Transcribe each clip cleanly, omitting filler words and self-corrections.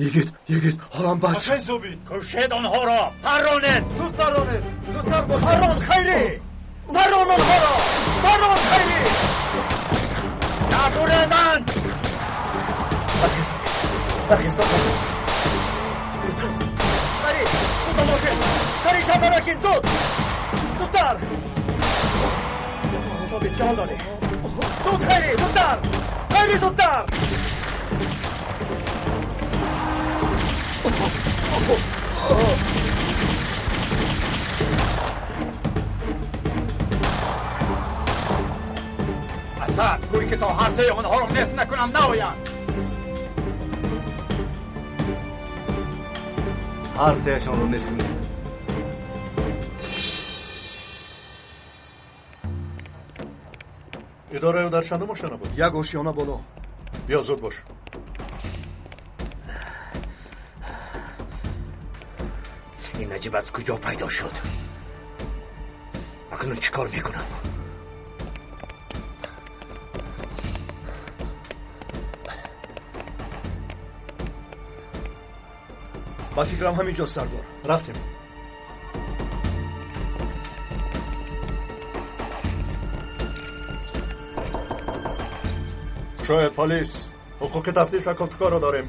Йигит, йигит, ҳолам бад. Ошай зобит. Кушед онҳоро, парронед. Зуд парронед, зудтар бошед. Паррон, Хайрӣ! Паррон онҳоро! Паррон, Хайрӣ! Нагурезанд! Бархез, бархез, доктор. Зудтар. Хайрӣ, зуд бошед. Сари чап барошед, зуд! Зудтар! Собит, чӣ ҳол дорӣ? Зуд, Хайрӣ, зудтар! Хайрӣ, зудтар! Асад, гӯй ки то ҳар сеи онҳоро нест накунам наоянд. Ҳар сеяшонро нест кунед. Идораи дар чандум ошёна буд? Як ошёна боло. Биё, зуд бош. Ин наҷиб аз куҷо пайдо шуд? Акнун чӣ кор мекунам? Ба фикрам ҳамин ҷо, сардор. Рафтем. Кушоед, полис. Ҳуқуқи тафтиш ва кофтукорро дорем.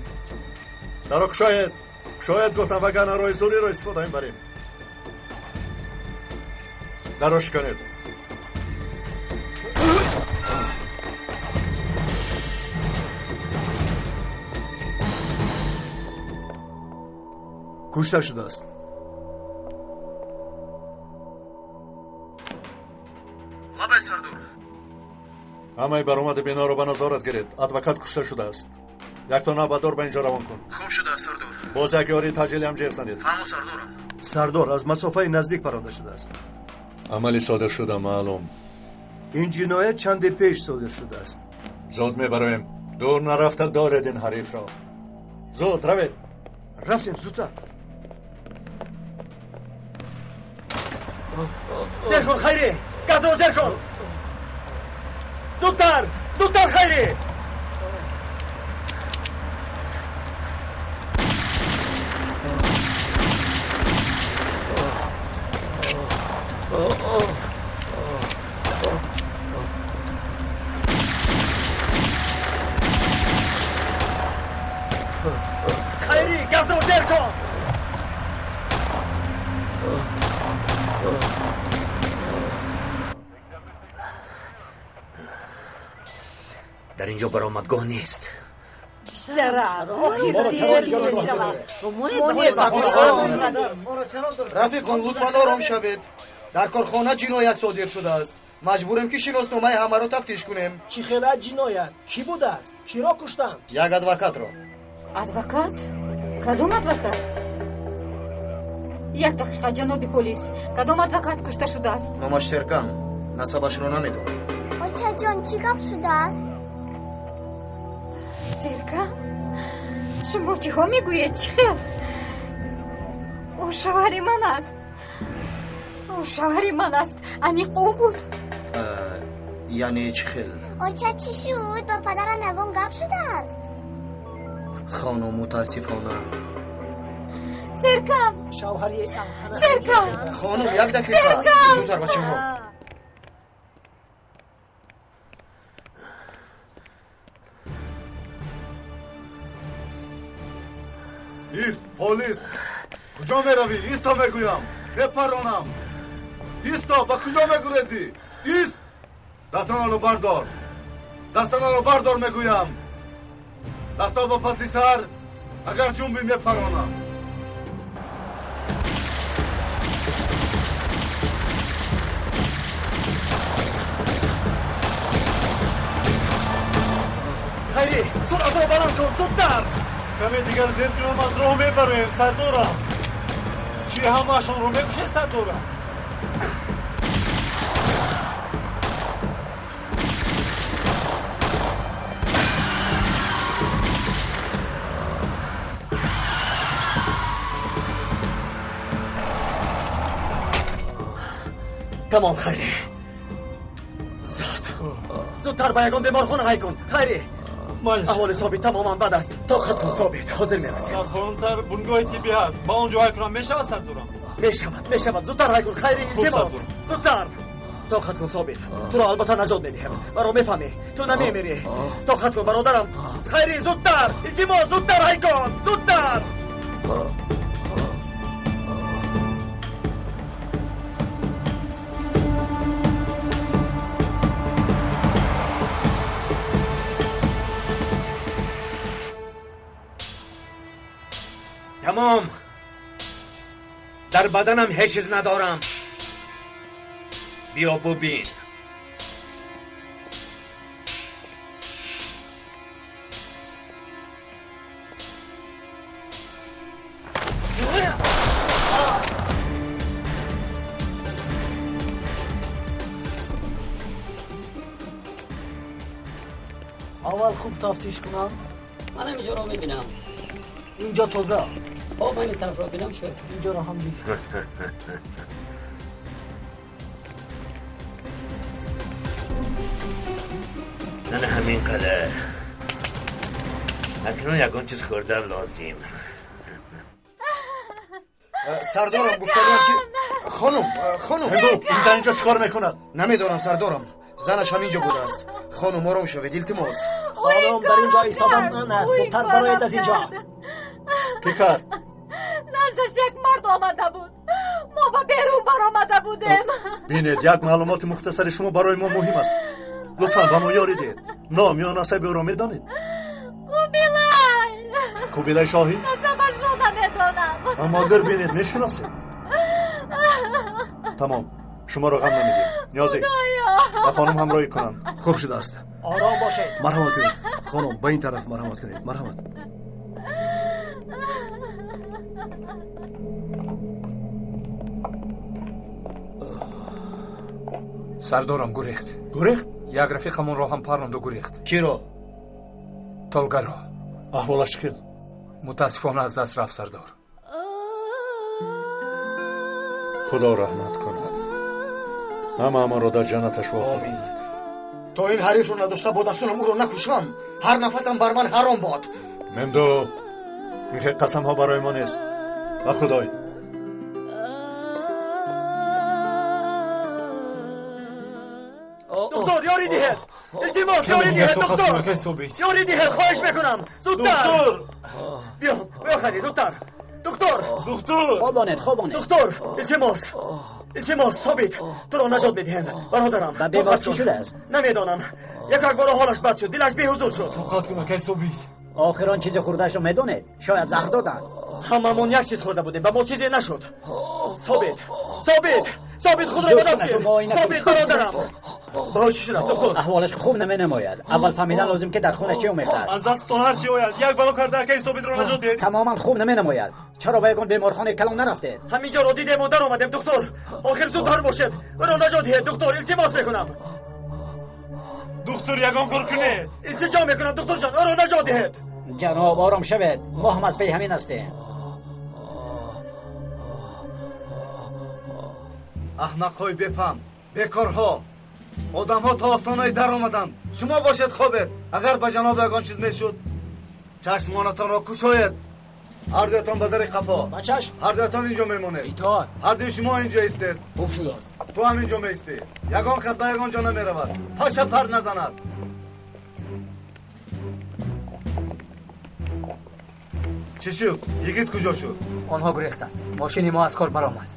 Даро кушоед. Кушоед гуфтам, вагарна роҳи зуриро истифода мебарем. Даро шиканед. Кушта шудааст. Лабай, сардор. Ҳамаи баромади биноро ба назорат гиред. Адвокат кушта шудааст. Якто навбатдор ба ин ҷо равон кун. Хуб шудааст, сардор. Боз як ёрии таъҷилиам ҷеғ занед. Фаҳмо, сардорам. Сардор, аз масофаи наздик паронда шудааст. Амали содир шуда маълум. Ин ҷиноят чанде пеш содир шудааст. Зуд мебароем. Дур нарафта доред ин ҳарифро. Зуд равед. Рафтем, зудтар. Зер кун, Хайрӣ! Газро зер кун! Зудтар! Зудтар, Хайрӣ! Хайрӣ, газро зер кун! Дар ин ҷо баромадгоҳ нест. Рафиқон, лутфан ором шавед. Дар корхона ҷиноят содир шудааст. Маҷбурем ки шиносномаи ҳамаро тафтиш кунем. Чӣ хела ҷиноят? Кӣ будааст? Киро куштанд? Як адвокатро. Адвокат? Кадом адвокат? Як дақиқа, ҷаноби полис. Кадом адвокат кушта шудааст? Номаш Серкан. Насабашро намедонам. Очаҷон, чӣ гап шудааст? Серкан? Шумо чиҳо мегӯед? Чӣ хел? Ӯ шавҳари ман аст. Ӯ шавҳари ман аст. Аниқ ӯ буд. Яъне чӣ хел? Оча, чӣ шуд? Ба падарам ягон гап шудааст? Хонум, мутаассифона. Серкан! Шавҳари Серкан! Хонум, як дақиқа. Зудтар, бачаҳо. Ист, полис! Куҷо меравӣ? Исто мегӯям. Мепаронам. Исто, ба куҷо мегурезӣ? Ист! Дастонро бардор. Дастонро бардор мегӯям. Дасто ба паси сар, агар ҷунбӣ мепаронам. Хайрӣ, суръатро баланд кун, зудтар! Каме дигар зер кунам, аз роҳ мебароем, сардорам. Чӣ, ҳамаашонро мекушед, сардорам? Тамом, Хайрӣ. Зуд. Зудтар ба ягон беморхона ҳай кун. Хайрӣ. Аҳволи Собит тамоман бад аст. Тоқат кун Собит, ҳозир мерасем. Дар поёнтар бунгоҳи тиббӣ ҳаст. Ба он ҷо ҳай кунам мешавад сардорам? Мешавад, мешавад. Зудтар ҳай кун, хайри илтимос. Зудтар. Тоқат кун Собит. Туро албатта наҷот медиҳем. Маро мефаҳмӣ? Ту намемирӣ. Тоқат кун бародарам. Хайри зудтар. Илтимос, зудтар ҳай кун. Зудтар. Тамом. Дар баданам ҳеҷ чиз надорам. Биё бубин. Аввал хуб тафтиш кунам. Ман ҳаминҷоро мебинам. Инҷо тоза. Хоб ман ин тарафро бинам шуд. Инҷоро ҳам дид. На ҳамин қадар. Акнун ягон чиз хӯрдан лозим. Сардорам гуфтаниям ки хонум, хонум. Ҳинду, ин зан инҷо чӣ кор мекунад? Намедонам сардорам. Занаш ҳаминҷо будааст. Хонум ором шавед, илтимос. Хонум, дар инҷо истодан ман аст. Зудтар бароед аз инҷо. Кӣ кард? Наздаш як мард омада буд. Мо ба берун баромада будем. Бинед, як маълумоти мухтасари шумо барои мо муҳим аст. Лутфан ба мо ёрӣ диҳед. Ном ё насаби ӯро медонед? Кубилай. Кубилай Шоҳин? Насабашро намедонам. Аммо агар бинед, мешиносед. Тамом, шуморо ғам намедиҳем. Ниёзӣ, ба хонум ҳамроҳӣ кунам. Хуб шудааст. Ором бошед. Марҳамат кунед. Хонум, ба ин тараф марҳамат кунед. Марҳамат. Сардорам гурехт. Гурехт? Як рафиқамонро ҳам парронду гурехт. Киро? Толгаро. Аҳволаш чӣ хел? Мутаассифона аз даст рафт сардор. Худо раҳмат кунад. Ҳамаамонро дар ҷаннаташ во кунад. То ин ҳарифро надошта бо дастонам ӯро накушам, ҳар нафасам бар ман ҳаром бод. Мемду, ин хел қасамҳо барои мо нест. Ба худой. Доктор, ёрӣ диҳед. Илтимос, ёрӣ диҳед, доктор. Ёрӣ диҳед, хоҳиш мекунам. Зудтар. Доктор. Биё, биё хайри, зудтар. Доктор. Доктор. Хобонед, хобонед. Доктор, илтимос. Илтимос, Собит, туро наҷот медиҳем. Бародарам. Ба бемор чӣ шудааст? Намедонам. Як бора ҳолаш бад шуд, дилаш беҳузур шуд. Тоқат кун, акай Собит. Охир он чизи хӯрдаашро медонед? Шояд заҳр доданд. Ҳамамон як чиз хӯрда будем, ба мо чизе нашуд. Собит, Собит, Собит худро ба даст гир. Собит, бародарам. Ба ӯ чӣ шудааст, доктор? Аҳволаш хуб наменамояд. Аввал фаҳмидан лозим ки дар хона чӣ омехтааст. Аз дасттон ҳар чӣ ояд, як бало карда акай Собитро наҷот диҳед. Тамоман хуб наменамояд. Чаро ба ягон беморхонаи калон нарафтед? Ҳаминҷоро дидему даромадем, доктор. Охир зудтар бошед. Ӯро наҷот диҳед, доктор, илтимос мекунам. Доктор, ягон кор кунед. Илтиҷо мекунам, докторҷон, ӯро наҷот диҳед. Ҷаноб, ором шавед. Мо ҳам аз паи ҳамин ҳастем. Аҳмақҳои бефаҳм, бекорҳо. Одамҳо то остонаи дар омаданд. Шумо бошед хобед. Агар ба ҷаноб ягон чиз мешуд, чашмонатонро кушоед. Ҳар дуятон ба дари қафо. Ба чашм. Ҳар дуятон инҷо мемонед. Итоат. Ҳар дуи шумо инҷо истед. Хуб шудааст. Ту ҳам инҷо меистӣ. Ягон кас ба ягон ҷо намеравад. Паша пар назанад. Чӣ шуд? Йигит куҷо шуд? Онҳо гурехтанд. Мошини мо аз кор баромад.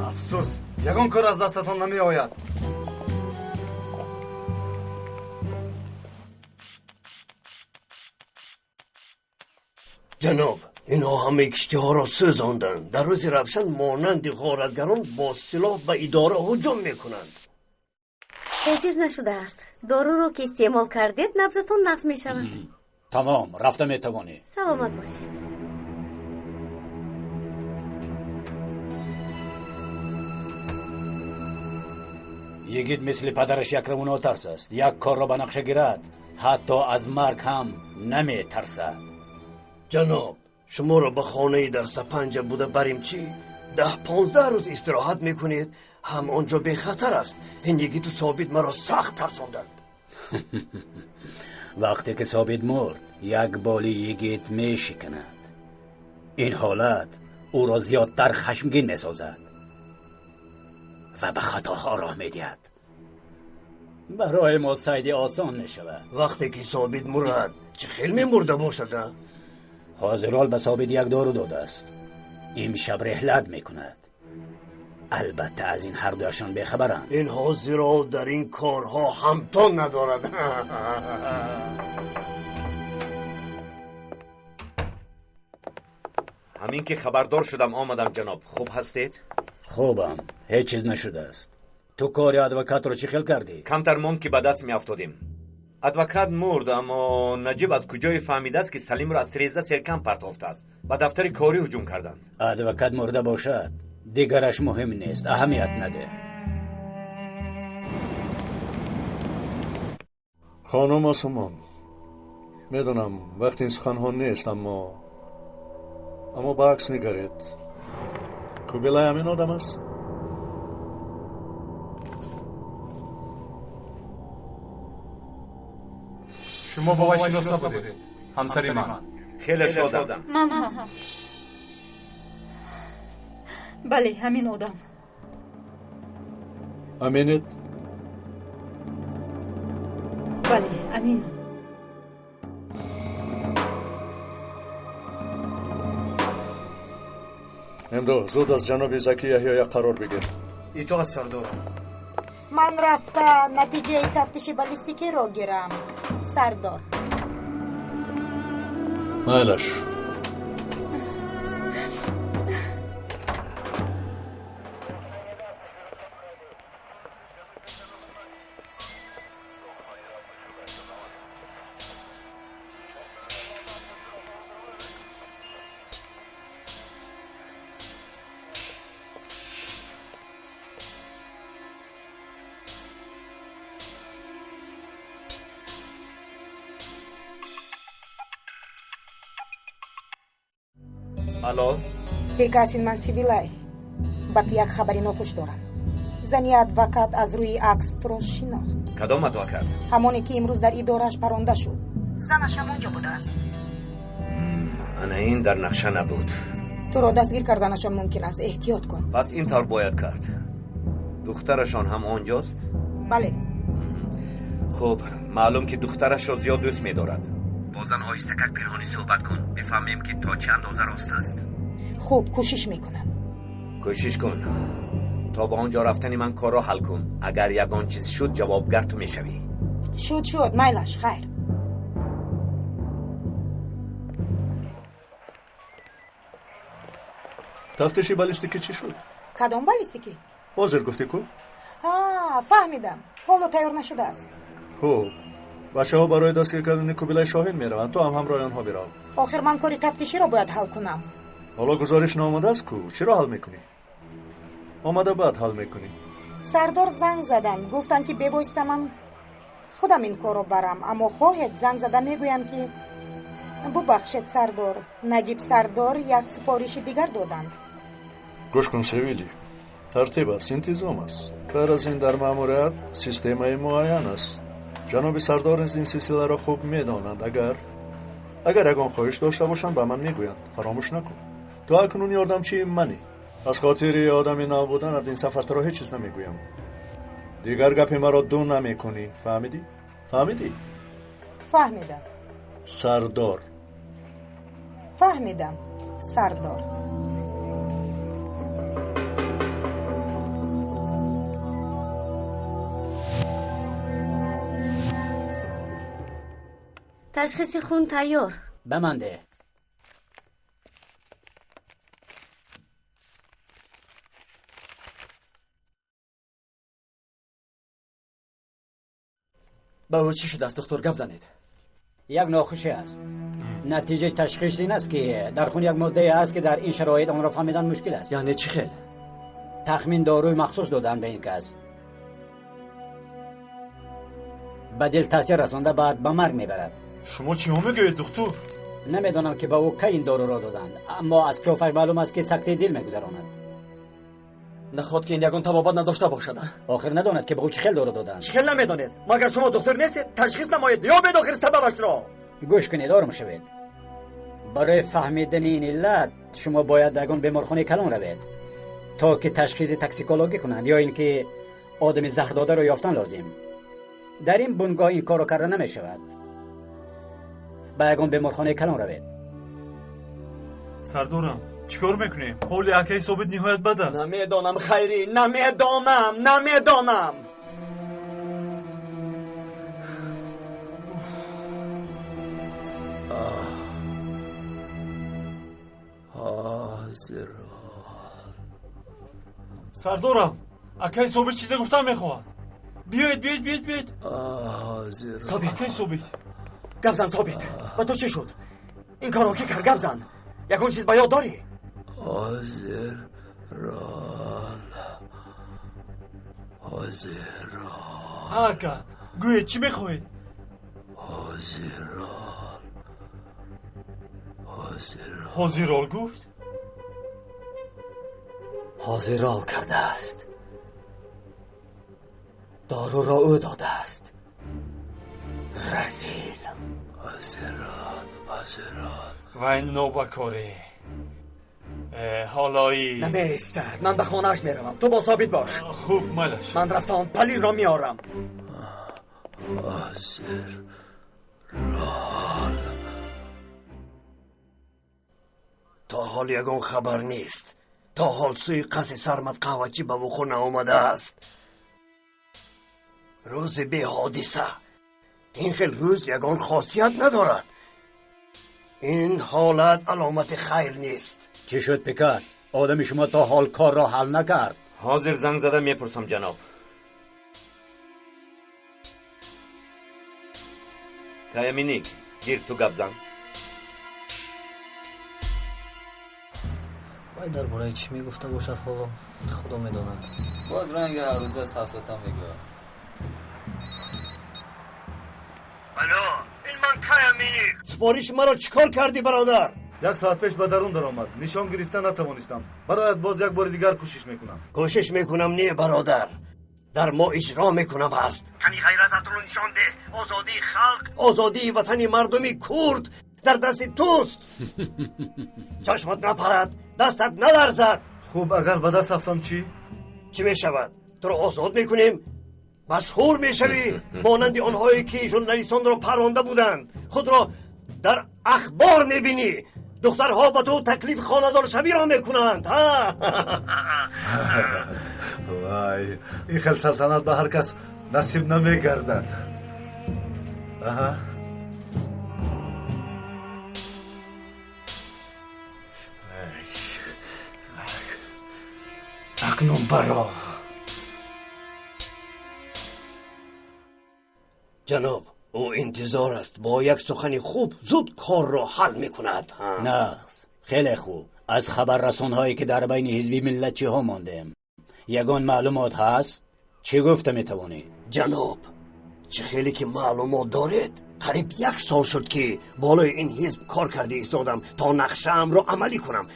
Афсӯс, ягон кор аз дастатон намеояд. Ҷаноб, инҳо ҳамаи киштиҳоро сӯзонданд. Дар рӯзи равшан монанди ғоратгарон бо силоҳ ба идора ҳуҷум мекунанд. Ҳеҷ чиз нашудааст. Доруро ки истеъмол кардед, набзатон нағз мешавад. Тамом, рафта метавонӣ. Саломат бошед. Йигит мисли падараш якраву нотарс аст. Як корро ба нақша гирад, ҳатто аз марг ҳам наметарсад. Ҷаноб, шуморо ба хонаи дар Сапанҷа буда барем чӣ? 10-15 рӯз истироҳат мекунед, ҳам он ҷо бехатар аст. Ин йигиту Собит маро сахт тарсонданд. Вақте ки Собит мурд, як боли йигит мешиканад. Ин ҳолат ӯро зиёдтар хашмгин месозад ва ба хатоҳо роҳ медиҳад. Барои мо сайди осон мешавад. Вақте ки Собит мурад, чӣ хел мемурда бошад? Ҳозирол ба Собит як дору додааст. Имшаб реҳлат мекунад. Албатта аз ин ҳардуяшон бехабаранд. Ин ҳозирол дар ин корҳо ҳамто надорад. Ҳамин ки хабардор шудам омадам, ҷаноб. Хуб ҳастед? Хубам, ҳеҷ чиз нашудааст. Ту кори адвокатро чӣ хел кардӣ? Камтар монд ки ба даст меафтодем. Адвокат мурд, аммо Наҷиб аз куҷое фаҳмидааст, ки Салимро аз тиреза серкам партофтааст. Ба дафтари корӣ ҳуҷум карданд. Адвокат мурда бошад, дигараш муҳим нест, аҳамият наде. Хонум Осумон, медонам вақти ин суханҳо нест, аммо ба акс нигаред. Кубилай ҳамин одам аст? Шумо бо вай шинос набудед, ҳамсари ман. Хеле шодам. Ман ҳам. Бале, ҳамин одам. Аминед? Бале, аминам. Имрӯз зуд аз ҷаноби Заки Яҳё як қарор бигир. Итоат, сардорам. Ман рафта натиҷаи тафтиши баллистикиро гирам, сардор. Майлаш. Алло? Бекасин, ман Сивилай. Ба ту як хабари нохуш дорам. Зани адвокат аз рӯи акс туро шинохт. Кадом адвокат? Ҳамоне ки имрӯз дар идорааш паронда шуд. Занаш ҳамон ҷо будааст. Ана ин дар нақша набуд. Туро дастгир карданашон мумкин аст. Эҳтиёт кун. Пас ин тавр бояд кард. Духтарашон ҳам он ҷост? Бале. Хуб, маълум ки духтарашро зиёд дӯст медорад. Бо зан оҳистакак пинҳонӣ суҳбат кун, бифаҳмем ки то чӣ андоза рост аст. Хуб, кӯшиш мекунам. Кӯшиш кун. То ба он ҷо рафтани ман корро ҳал кун. Агар ягон чиз шуд, ҷавобгар ту мешавӣ. Шуд, шуд, майлаш, хайр. Тафтиши баллистикӣ чӣ шуд? Кадом баллистикӣ? Ҳозир гуфтӣ ку? Фаҳмидам. Ҳоло тайёр нашудааст. Хуб, бачаҳо барои дастгир кардани Кубилай Шоҳин мераванд. Ту ҳам ҳамроҳи онҳо бирав. Охир ман кори тафтиширо бояд ҳал кунам. Ҳоло гузориш наомадааст ку? Чиро ҳал мекунӣ? Омада баъд ҳал мекунӣ. Сардор занг заданд, гуфтанд ки бевосита ман худам ин корро барам, аммо хоҳед занг зада мегӯям ки бубахшед сардор, Наҷиб сардор як супориши дигар доданд. Гӯш кун, Севили, тартиб аст, интизом аст. Ғайр аз ин дар маъмурият системаи муайян аст. Ҷаноби сардор низ ин силсиларо хуб медонанд. Агар ягон хоҳиш дошта бошанд, ба ман мегӯянд. Фаромӯш накун, ту акнун ёрдамчии манӣ. Аз хотири одами нав буданат ин сафар туро ҳеҷ чиз намегӯям. Дигар гапи маро ду намекунӣ. Фаҳмидӣ? Фаҳмидӣ? Фаҳмидам. Сардор. Фаҳмидам, сардор. Ташхиси хун тайёр. Ба ман деҳ. Ба ӯ чӣ шудааст, доктор? Гап занед. Як нохушӣ аст. Натиҷаи ташхис ин аст, ки дар хун як моддае аст, ки дар ин шароит онро фаҳмидан мушкил аст. Яъне чӣ хел? Тахмин доруи махсус доданд ба ин кас. Ба дил таъсир расонда баъд ба марг мебарад. Шумо чиҳо мегӯед, духтур? Намедонам ки ба ӯ кай ин доруро доданд, аммо аз қиёфаш маълум аст, ки сактаи дил мегузаронад. Наход ки ин ягон табобат надошта бошад. Охир надонад ки ба ӯ чӣ хел дору доданд. Чӣ хел намедонед? Магар шумо духтур нестед? Ташхис намоед, ёбед охир сабабашро. Гӯш кунед, ором шавед. Барои фаҳмидани ин иллат шумо бояд ягон беморхонаи калон равед, то ки ташхиси токсикологӣ кунанд ё ин ки одами заҳрдодаро ёфтан лозим. Дар ин бунгоҳ ин корро карда намешавад. Ба ягон беморхонаи калон равед. Сардорам, чӣ кор мекунем? Ҳоли акаи Собит ниҳоят бад аст. Намедонам, Хайрӣ, намедонам, намедонам. Сардорам, акаи Собит чизе гуфтан мехоҳад. Биёед, биёед, биёед, биёед. Собит, акаи Собит. Гап зан, Собит. Ба ту чӣ шуд? Ин корро кӣ кард? Гап зан. Ягон чиз ба ёд дорӣ? Ҳа, ака, гӯед, чӣ мехоҳед? Ҳозирол гуфт? Ҳозирол кардааст. Доруро ӯ додааст. Расил. Вай нобакорӣ. Ҳолои намеистад. Ман ба хонааш меравам. Ту бо Собит бош. Хуб, майлаш. Ман рафта он палирро меорам. То ҳол ягон хабар нест. То ҳол сӯи қасри Сармад қаҳвачӣ ба вуқӯъ наомадааст. Рӯзи беҳодиса. Ин хел рӯз ягон хосият надорад. Ин ҳолат аломати хайр нест. Чӣ шуд, Пикас? Одами шумо то ҳол корро ҳал накард. Ҳозир занг зада мепурсам, ҷаноб. Каяминик, гир, ту гап зан. Вай дар бораи чӣ мегуфта бошад ҳоло? Худо медонад. Боз ранги ҳаррӯза сафсата мегӯяд. Алло, ин ман Каяминик. Супориши маро чӣ кор кардӣ, бародар? Як соат пеш ба дарун даромад. Нишон гирифта натавонистам. Барояд боз як бори дигар кӯшиш мекунам. Кӯшиш мекунам не, бародар. Дар мо иҷро мекунам ҳаст. Кани ғайрататро нишон деҳ. Озодии халқ, озодии ватани мардуми курд дар дасти туст. Чашмат напарад, дастат наларзад. Хуб, агар ба даст афтам чӣ? Чӣ мешавад? Туро озод мекунем, машҳур мешавӣ, монанди онҳое ки журналистонро паронда буданд. Худро дар ахбор мебинӣ. Духтарҳо ба ту таклифи хонадоршавиро мекунанд. Вай, ин хел салтанат ба ҳар кас насиб намегардад. Аҳа. Акнун баро. Ҷаноб, ӯ интизор аст. Бо як сухани хуб зуд корро ҳал мекунад. Нағз, хеле хуб. Аз хабаррасонҳое ки дар байни ҳизби миллатчиҳо мондем, ягон маълумот ҳаст? Чӣ гуфта метавонӣ? Ҷаноб, чӣ хеле ки маълумот доред, қариб як сол шуд ки болои ин ҳизб кор карда истодам то нақшаамро амалӣ кунам.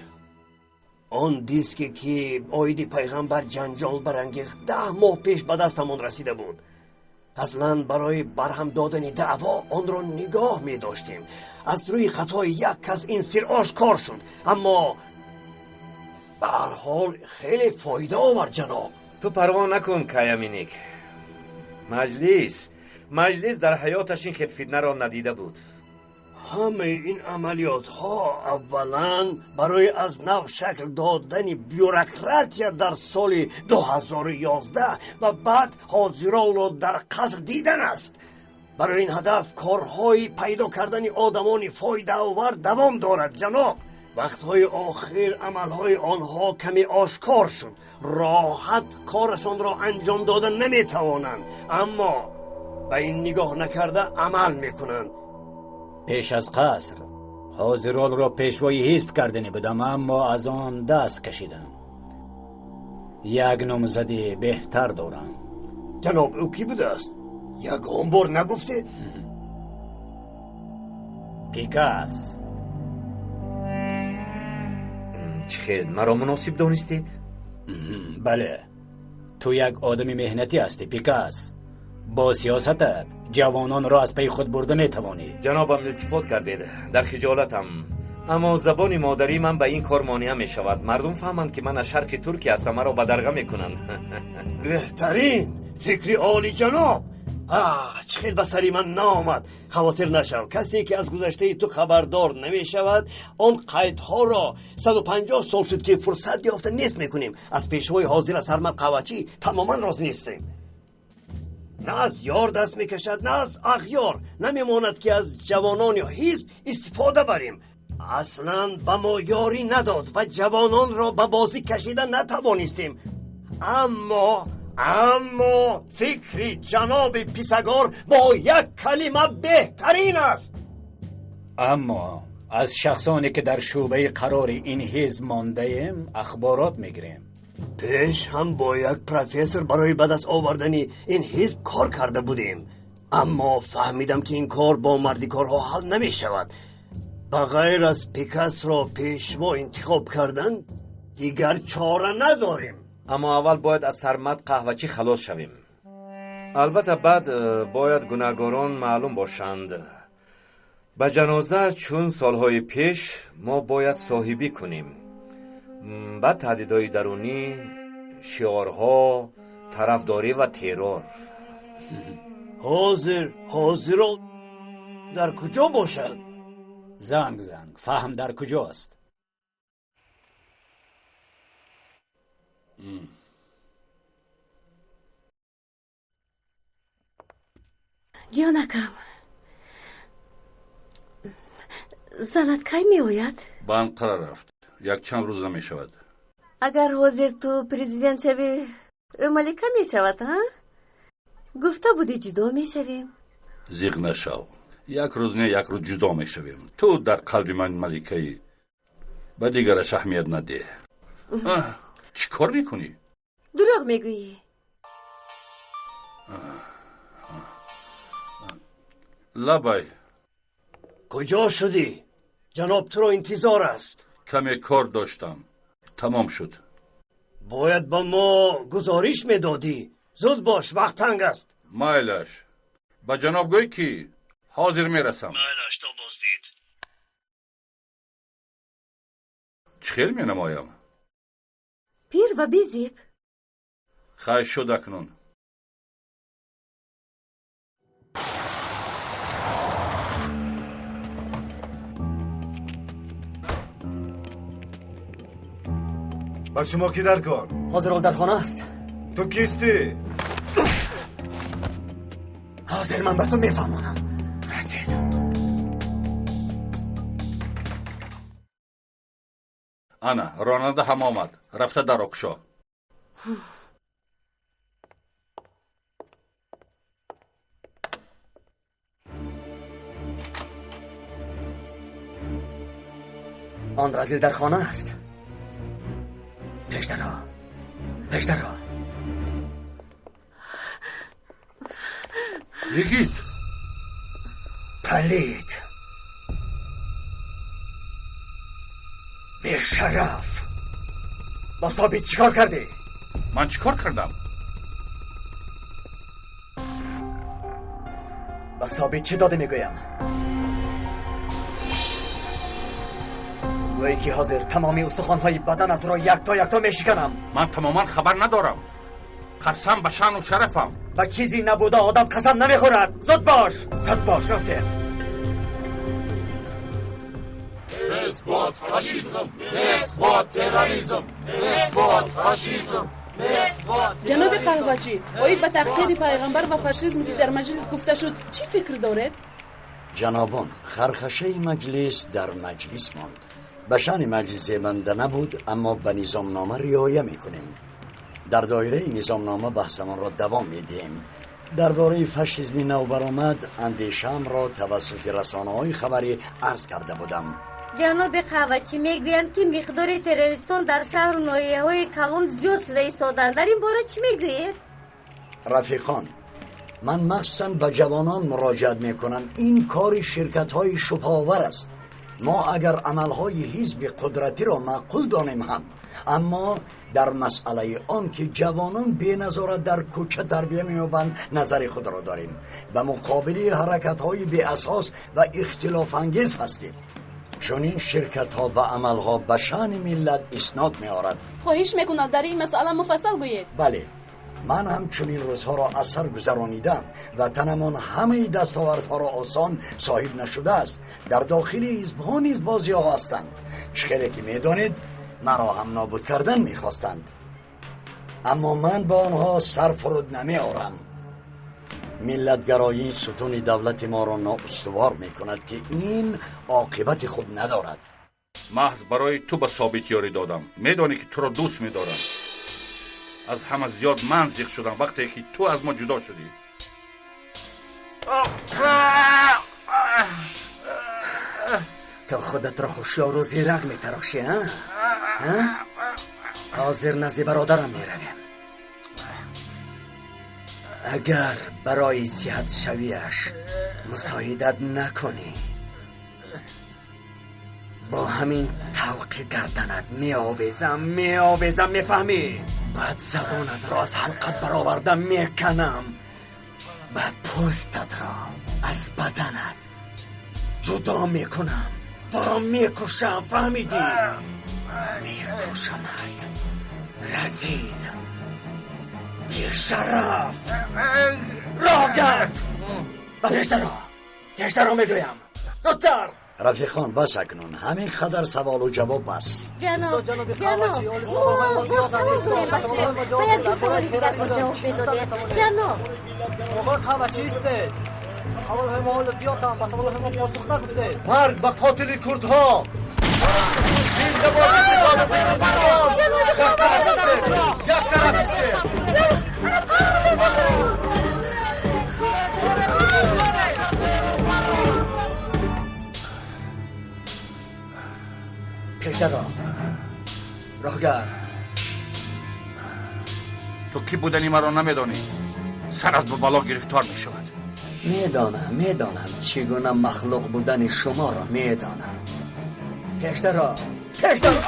Он диске ки оиди пайғамбар ҷанҷол барангехт 10 моҳ пеш ба дастамон расида буд. Аслан барои барҳам додани даъво онро нигоҳ медоштем. Аз рӯи хатои як кас ин сир ошкор шуд, аммо ба ҳар ҳол хеле фоида овард, ҷаноб. Ту парво накун, Каяминик. Маҷлис дар ҳаёташ ин хел фитнаро надида буд. Ҳамаи ин амалиётҳо аввалан барои аз нав шакл додани бюрократия дар соли 2011 ва баъд ҳозиролро дар қаср дидан аст. Барои ин ҳадаф корҳои пайдо кардани одамони фоидаовар давом дорад, ҷаноб. Вақтҳои охир амалҳои онҳо каме ошкор шуд. Роҳат корашонро анҷом дода наметавонанд, аммо ба ин нигоҳ накарда амал мекунанд. Пеш аз қаср ҳозиролро пешвои ҳизб карданӣ будам, аммо аз он даст кашидам. Як номзади беҳтар дорам. Ҷаноб, ӯ кӣ будааст? Ягон бор нагуфтед? Пикас. Чӣ хел маро муносиб донистед? Бале, ту як одами меҳнатӣ ҳастӣ, Пикас. Бо сиёсатат ҷавононро аз пайи худ бурда метавонӣ. Ҷанобам, илтифот кардед, дар хиҷолатам. Аммо забони модарии ман ба ин кор монеа мешавад. Мардум фаҳманд, ки ман аз шарқи Туркия ҳастам, маро бадарға мекунанд. Беҳтарин фикри олиҷаноб. Чӣ хел ба сари ман наомад. Хавотир нашав, касе ки аз гузаштаи ту хабардор намешавад, он қайдҳоро 150 сол шуд, ки фурсат ёфта нест мекунем. Аз пешвои ҳозира Сармад Қаҳвачӣ тамоман розӣ нестем. На аз ёр даст мекашад, на аз ағёр. Намемонад, ки аз ҷавонони ҳизб истифода барем. Аслан ба мо ёрӣ надод ва ҷавононро ба бозӣ кашида натавонистем. Аммо фикри ҷаноби Писагор бо як калима беҳтарин аст. Аммо аз шахсоне ки дар шӯъбаи қарори ин ҳизб мондаем ахборот мегирем. Пеш ҳам бо як профессор барои ба даст овардани ин ҳизб кор карда будем, аммо фаҳмидам, ки ин кор бо мардикорҳо ҳал намешавад. Ба ғайр аз Пикасро пешво интихоб кардан дигар чора надорем. Аммо аввал бояд аз Сармад Қаҳвачӣ халос шавем. Албатта, баъд бояд гунаҳгорон маълум бошанд. Ба ҷаноза чун солҳои пеш мо бояд соҳибӣ кунем. Баъд таҳдидҳои дарунӣ, шиорҳо, тарафдорӣ ва террор. Ҳозиро дар куҷо бошад? Занг занг, фаҳм дар куҷост? Ҷонакам, занат кай меояд? Ба Анқара рафт. Якчанд рӯз намешавад. Агар ҳозир ту президент шавӣ, ӯ малика мешавад, ҳа? Гуфта будӣ ҷудо мешавем. Зиқ нашав. Як рӯз не, як рӯз ҷудо мешавем. Ту дар қалби ман маликаӣ. Ба дигараш аҳамият надеҳ. Чӣ кор мекунӣ? Дурӯғ мегӯӣ. Лабай. Куҷо шудӣ? Ҷаноб туро интизор аст. Каме кор доштам. Тамом шуд. Бояд ба мо гузориш медодӣ. Зуд бош, вақт танг аст. Майлаш. Ба ҷаноб гӯй, ки ҳозир мерасам. Майлаш, то боздид. Чӣ хел менамоям? Пир ва безеб. Хайр шуд акнун. Ба шумо кӣ дар кор? Ҳозир ӯ дар хона аст. Ту кистӣ? Ҳозир ман ба ту мефаҳмонам. Расид. Ана, ронанда ҳам омад. Рафта дарро кушо. Он разил дар хона аст. Пешдаро, пешдаро. Йигит! Палид! Бешараф! Бо Собит чӣ кор кардӣ? Ман чӣ кор кардам? Ба Собит чӣ дода мегӯям? Гӯӣ ки ҳозир тамоми устухонҳои баданатро якто якто мешиканам. Ман тамоман хабар надорам. Қасам ба шаъну шарафам. Ба чизе набуда одам қасам намехӯрад. Зуд бош, зуд бош, рафтем. Нест бод фашизм, нест бод терроризм, нест бод фашизм. Ҷаноби Қаҳвачӣ, оид ба таҳқири пайғамбар ва фашизм, ки дар маҷлис гуфта шуд, чӣ фикр доред? Ҷанобон, хархашаи маҷлис дар маҷлис монд. Ба шаъни маҷлис зебанда набуд, аммо ба низомнома риоя мекунем. Дар доираи низомнома баҳсамонро давом медиҳем. Дар бораи фашизми навбаромад андешаамро тавассути расонаҳои хабарӣ арз карда будам. Ҷаноби Қаҳвачӣ, мегӯянд, ки миқдори террористон дар шаҳру ноҳияҳои калон зиёд шуда истоданд. Дар ин бора чӣ мегӯед? Рафиқон, ман махсусан ба ҷавонон муроҷиат мекунам. Ин кори ширкатҳои шубҳаовар аст. Мо агар амалҳои ҳизби қудратиро маъқул донем ҳам Аммо дар масъалаи он ки ҷавонон беназорат дар кӯча тарбия меёбанд, назари худро дорем. Ба муқобили ҳаракатҳои беасос ва ихтилофангез ҳастем. Чунин ширкатҳо ва амалҳо ба шаъни миллат иснод меорад. Хоҳиш мекунам, дар ин масъала муфассал гӯед. Бале, ман ҳам чунин рӯзҳоро аз сар гузаронидам. Ватанамон ҳамаи дастовардҳоро осон соҳиб нашудааст. Дар дохили ҳизбҳо низ бозиҳо ҳастанд. Чӣ хеле ки медонед, маро ҳам нобуд кардан мехостанд, аммо ман ба онҳо сар фуруд намеорам. Миллатгароӣ сутуни давлати моро ноустувор мекунад, ки ин оқибати хуб надорад. Маҳз барои ту ба Собит ёрӣ додам. Медонӣ, ки туро дӯст медорам. Аз ҳама зиёд ман зиқ шудам, вақте ки ту аз мо ҷудо шудӣ. Ту худатро ҳушёру зирак метарошӣ, а? Ҳозир назди бародарам меравем. Агар барои сиҳатшавиаш мусоидат накунӣ, бо ҳамин тавқи гарданат меовезам, меовезам, мефаҳмӣ? Баъд забонатро аз ҳалқат бароварда меканам, баъд пӯстатро аз баданат ҷудо мекунам, туро мекушам, фаҳмидӣ? Мекушамат, разил, бешараф. Роҳ гард ба пештаро, пештаро мегӯям, зудтар. Рафиқон, бас акнун ҳамин қадар саволу ҷавоб бас. Ҷаноб, ҷаноб, бояд ду саволи дигар боз ҷавоб медодед. Ҷаноб, оқои қаҳвачӣ, истед. Саволҳои мо ҳоло зиёданд, ба саволҳои мо посух нагуфтед. Марг ба қотили курдҳо! Зинда бод истиқлолияти Курдистон! Як тараф истед! Пешдаро, роҳгард. Ту кӣ будани маро намедонӣ. Сарат ба бало гирифтор мешавад. Медонам, медонам, чӣ гуна махлуқ будани шуморо медонам. Пешдаро, пешдаро.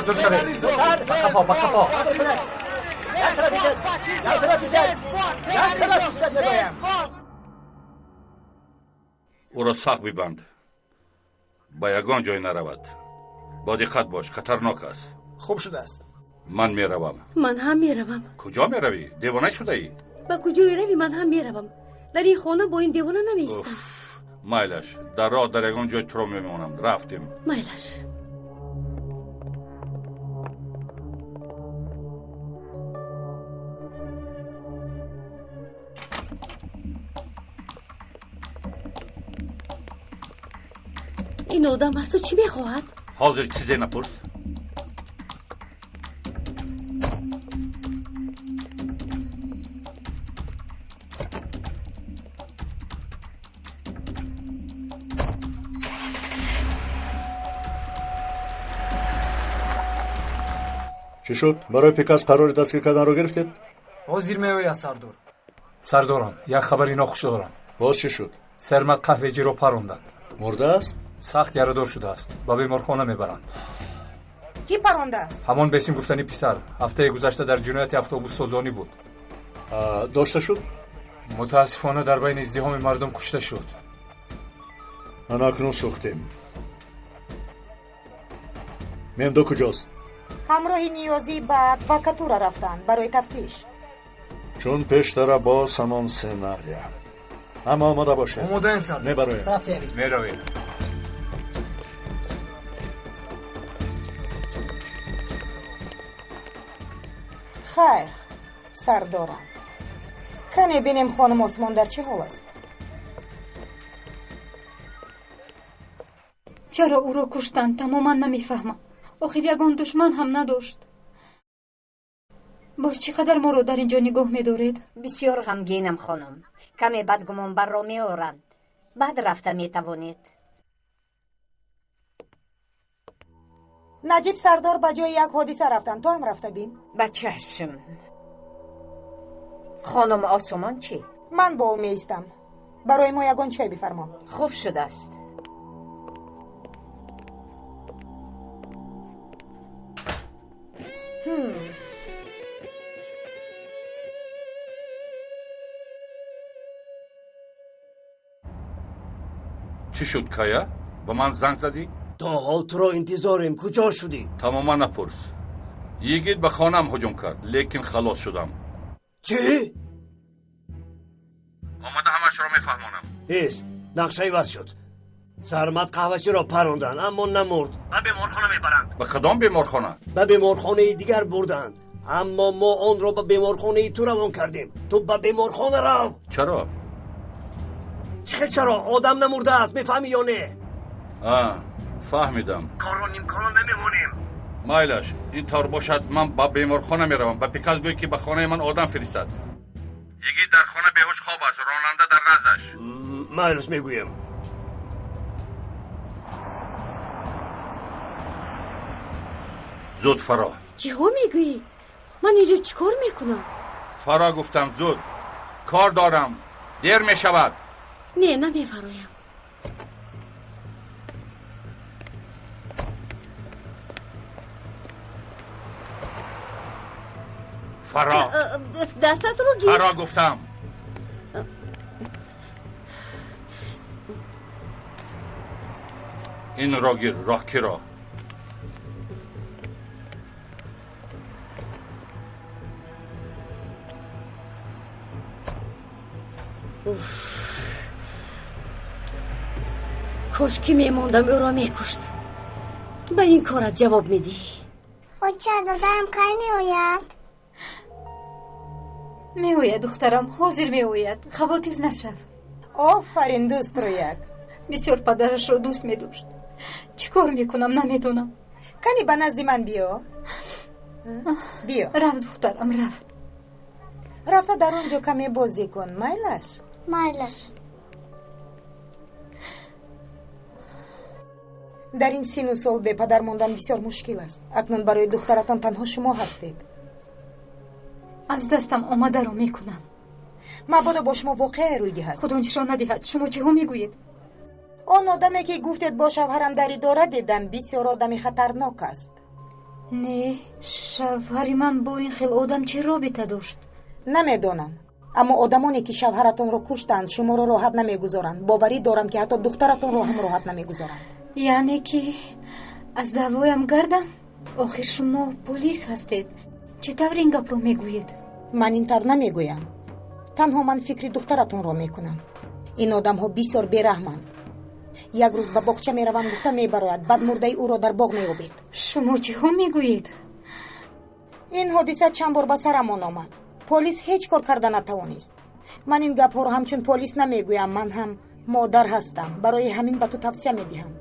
Дур шавед, ба қафо, ба қафо. Ӯро сахт бибанд, ба ягон ҷой наравад. Бо диққат бош, хатарнок аст. Хуб шудааст. Ман меравам. Ман ҳам меравам. Куҷо меравӣ? Девона шудаӣ? Ба куҷое равӣ, ман ҳам меравам. Дар ин хона бо ин девона намеистам. Майлаш, дар роҳ дар ягон ҷой туро мемонам. Рафтем. Майлаш. Ин одам аз ту чӣ мехоҳад? Ҳозир чизе напурс. Чӣ шуд? Барои Пикас қарори дастгир карданро гирифтед? Ҳозир меояд, сардор. Сардорам, як хабари нохуш дорам. Боз чӣ шуд? Сармад қаҳвеҷиро паронданд. Мурдааст? Сахт ярадор шудааст. Ба беморхона мебаранд. Кӣ парондааст? Ҳамон бесим гуфтани писар. Ҳафтаи гузашта дар ҷинояти автобуссозонӣ буд. Дошта шуд? Мутаассифона, дар байни издиҳоми мардум кушта шуд. Ана акнун сӯхтем. Мемдо куҷост? Ҳамроҳи Ниёзӣ ба адвокатура рафтанд барои тафтиш. Чун пештара боз ҳамон сценария. Ҳама омода бошед. Омодаем, сардор. Мебароем. Рафтем. Меравем. Хайр, сардорам. Кане бинем хонум Осмон дар чӣ ҳол аст? Чаро ӯро куштанд, тамоман намефаҳмам. Охир ягон душман ҳам надошт. Боз чӣ қадар моро дар ин ҷо нигоҳ медоред? Бисёр ғамгинам, хонум. Каме бадгумонбарро меоранд. Баъд рафта метавонед. Наҷиб сардор ба ҷои як ҳодиса рафтанд. Ту ҳам рафта бин. Ба чашм. Хонум Осумон чӣ? Ман бо ӯ меистам. Барои мо ягон чой бифармо. Хуб шудааст. Чӣ шуд, Кая? Ба ман занг задӣ? То ҳол туро интизорем. Куҷо шудӣ? Тамоман напурс. Йигит ба хонаам ҳуҷум кард, лекин халос шудам. Чӣ? Омада ҳамашро мефаҳмонам. Ҳест, нақша иваз шуд. Сармад қаҳвачиро паронданд, аммо намурд. Ба беморхона мебаранд. Ба кадом беморхона? Ба беморхонаи дигар бурданд. Аммо мо онро ба беморхонаи ту равон кардем. Ту ба беморхона рав. Чаро? Чӣ чаро? Одам намурдааст, мефаҳмӣ ё не? Фаҳмидам. Корро нимкора намемонем. Майлаш, ин тавр бошад, ман ба беморхона меравам. Ба Пикас гӯй, ки ба хонаи ман одам фиристад. Йигит дар хона беҳуш хоб аст, ронанда дар наздаш. Майлаш, мегӯям. Зуд, Фаро. Чиҳо мегӯӣ? Ман инҷо чӣ кор мекунам? Фаро гуфтам, зуд. Кор дорам. Дер мешавад. Не, намефароям. Фаро. Дастатро гир. Фаро гуфтам. Инро гир, роҳкиро. Кош ки мемондам, ӯро мекушт. Ба ин корат ҷавоб медиҳӣ. Оча, додаам кай меояд? Меояд, духтарам, ҳозир меояд. Хавотир нашав. Офарин, дӯстрӯяк. Бисёр падарашро дӯст медошт. Чӣ кор мекунам, намедонам. Кани ба назди ман биё. Биё. Рав, духтарам, рав. Рафта дар он ҷо каме бозӣ кун, майлаш? Майлаш. Дар ин сину сол бепадар мондан бисёр мушкил аст. Акнун барои духтаратон танҳо шумо ҳастед. Аз дастам омадаро мекунам. Мабодо бо шумо воқеае рӯй диҳад. Худо нишон надиҳад. Шумо чиҳо мегӯед? Он одаме, ки гуфтед бо шавҳарам дар идора дидам, бисёр одами хатарнок аст. Не, шавҳари ман бо ин хел одам чӣ робита дошт? Намедонам, аммо одамоне, ки шавҳаратонро куштанд, шуморо роҳат намегузоранд. Боварӣ дорам, ки ҳатто духтаратонро ҳам роҳат намегузоранд. Яъне ки аз даъвоям гардам? Охир шумо полис ҳастед. Чӣ тавр ин гапро мегӯед? Ман ин тавр намегӯям. Танҳо ман фикри духтаратонро мекунам. Ин одамҳо бисёр бераҳманд. Як рӯз ба боғча меравам гуфта мебарояд, баъд мурдаи ӯро дар боғ меёбед. Шумо чиҳо мегӯед? Ин ҳодиса чанд бор ба сарамон омад. Полис ҳеҷ кор карда натавонист. Ман ин гапҳоро ҳамчун полис намегӯям, ман ҳам модар ҳастам. Барои ҳамин ба ту тавсия медиҳам.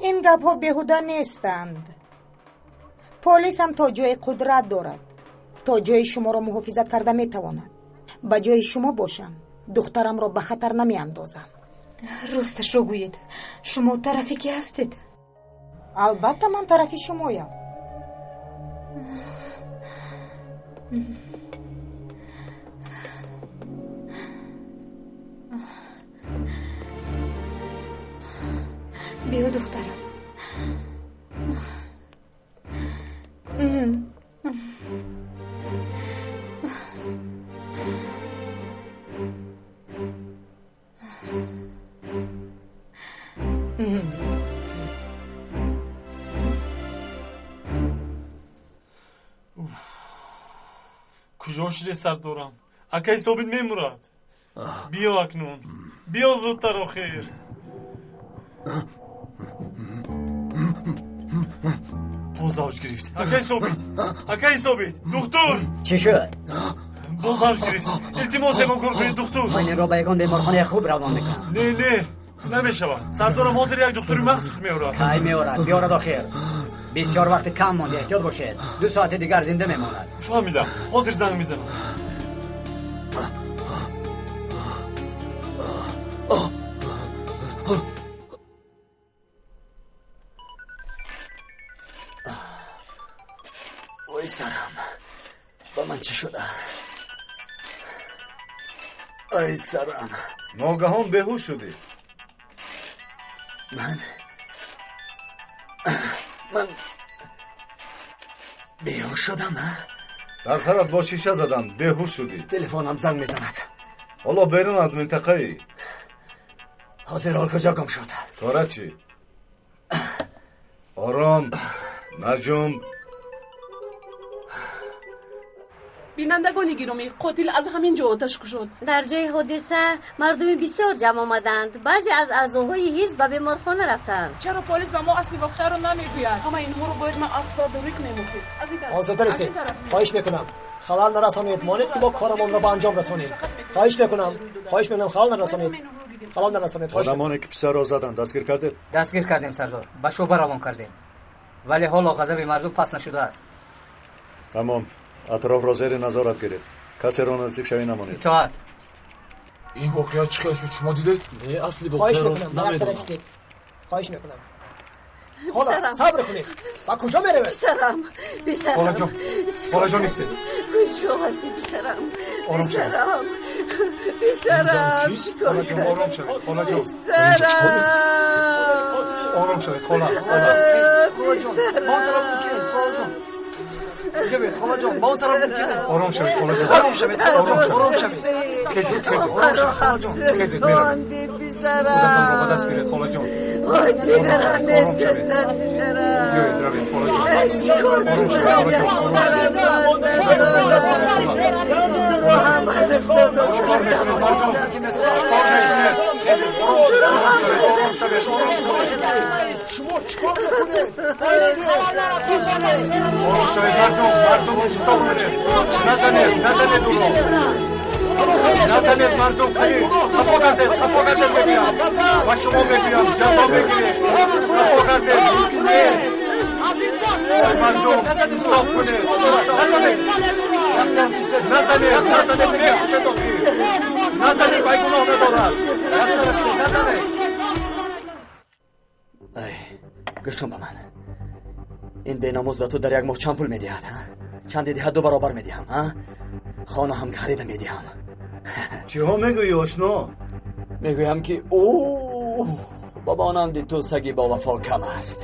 Ин гапҳо беҳуда нестанд. Полис ҳам то ҷои қудрат дорад, то ҷои шуморо муҳофизат карда метавонад. Ба ҷои шумо бошам, духтарамро ба хатар намеандозам. Росташро гӯед, шумо тарафи ки ҳастед? Албатта, ман тарафи шумоям. Биё, духтарам. Куҷо шуде, сардорам? Акаи Собит мемурад. Биё акнун. Биё зудтар, охир. Боз авҷ гирифт. Акаи Собит, акаи Собит, духтур! Чӣ шуд? Боз авҷ гирифт. Илтимос, ягон кор кунед, духтур. Ман инро ба ягон беморхонаи хуб равон мекунам. Не, не, намешавад. Сардорам ҳозир як духтури махсус меорад. Кай меорад? Биёрад охир. Бисёр вақти кам монда, эҳтиёт бошед. 2 соати дигар зинда мемонад. Фаҳмидам. Ҳозир занг мезанам. Ой, сарам, ба ман чӣ шуда? Ой, сарам. Ногаҳон беҳуш шудӣ. Ман беҳуш шудам, а? Дар сарат бо шиша заданд, беҳуш шудӣ. Телефонам занг мезанад. Ҳоло берун аз минтақаӣ. Ҳозир ҳол куҷо гум шуд? Кора чӣ? Ором, наҷумб. Бинандагони гиромӣ, қотил аз ҳамин ҷо оташ кушод. Дар ҷои ҳодиса мардуми бисёр ҷамъ омаданд. Баъзе аз аъзоҳои ҳизб ба беморхона рафтанд. Чаро полис ба мо асли воқеаро намегӯяд? Ҳама инҳоро бояд ма аксбардорӣ кунем охир. Аз ин тараф, озода аз ин ресед. тараф. Хоҳиш мекунам, халал нарасонед. Монед, ки мо корамонро ба анҷом расонем. Хоҳиш мекунам, хоҳиш мекунам, халал нарасонед, халал нарасонед, хоҳиш. Одамоне ки писарро заданд, дастгир кардед? Дастгир кардем, сардор, ба шӯъба равон кардем, вале ҳоло ғазаби мардум паст нашудааст. Тамом, атрофро зери назорат гиред, касеро наздик шавӣ намонед. Итоат. Ин воқеа чӣ хел шуд, шумо дидед? Не, асли Хоҳиш воқеаро мекунам, ба як тараф намедонам. истед. Хоҳиш мекунам, хола. Писарам. Сабр кунед, ба куҷо меравед? Писарам, писарам. Холаҷон, холаҷон, истед. Куҷо ҳастӣ, писарам? Ором шавед. Писарам, писарам, кист? чӣ кор Холаҷон, ором шавед, холаҷон. Писарам. Ором шавед, хола, хола. Холаҷон, ба он тараф мумкин нест, холаҷон. Инҷо биёед, холаҷон, ба он тараф мумкин нест. Ором шавед, холаҷон. Ором шавед, холаҷон, ором шавед. Хезед, хезед. Ором шавед, холаҷон. Хезед, меравем. Писарам. Худатонро ба даст гиред, холаҷон. Ой, ҷигарам Ором шавед. месӯзад, писарам. Биёед, равем, холаҷон. Чӣ кор Ором шавед, холаҷон, ором шавед. Чӣ кор мекунед, мардум? Чӣ кор мекунед? Хезед, ором шавед, ором шавед, ором шавед. Шумо чӣ кор мекунед? Ором шавед, мардум, мардум, инсоф кунед. Назанед, назанед ӯро. Назанед, мардум, қани. Қафо гардед, қафо гардед, мегӯям. Ба шумо мегӯям, ҷазо мегиред. Қафо гардед. Не. Ой, мардум, инсоф кунед, инсоф кунед. Назанед, назанед, мекушед охир. Назанед, вай гуноҳ надорад. Ай, гӯш кун ба ман. Ин беномӯз ба ту дар як моҳ чанд пул медиҳад, ҳа? Чанде диҳад, 2 баробар медиҳам, ҳа? Хона ҳам харида медиҳам. Чиҳо мегӯӣ, ошно? Мегӯям, ки ӯ ба монанди ту саги бовафо кам аст.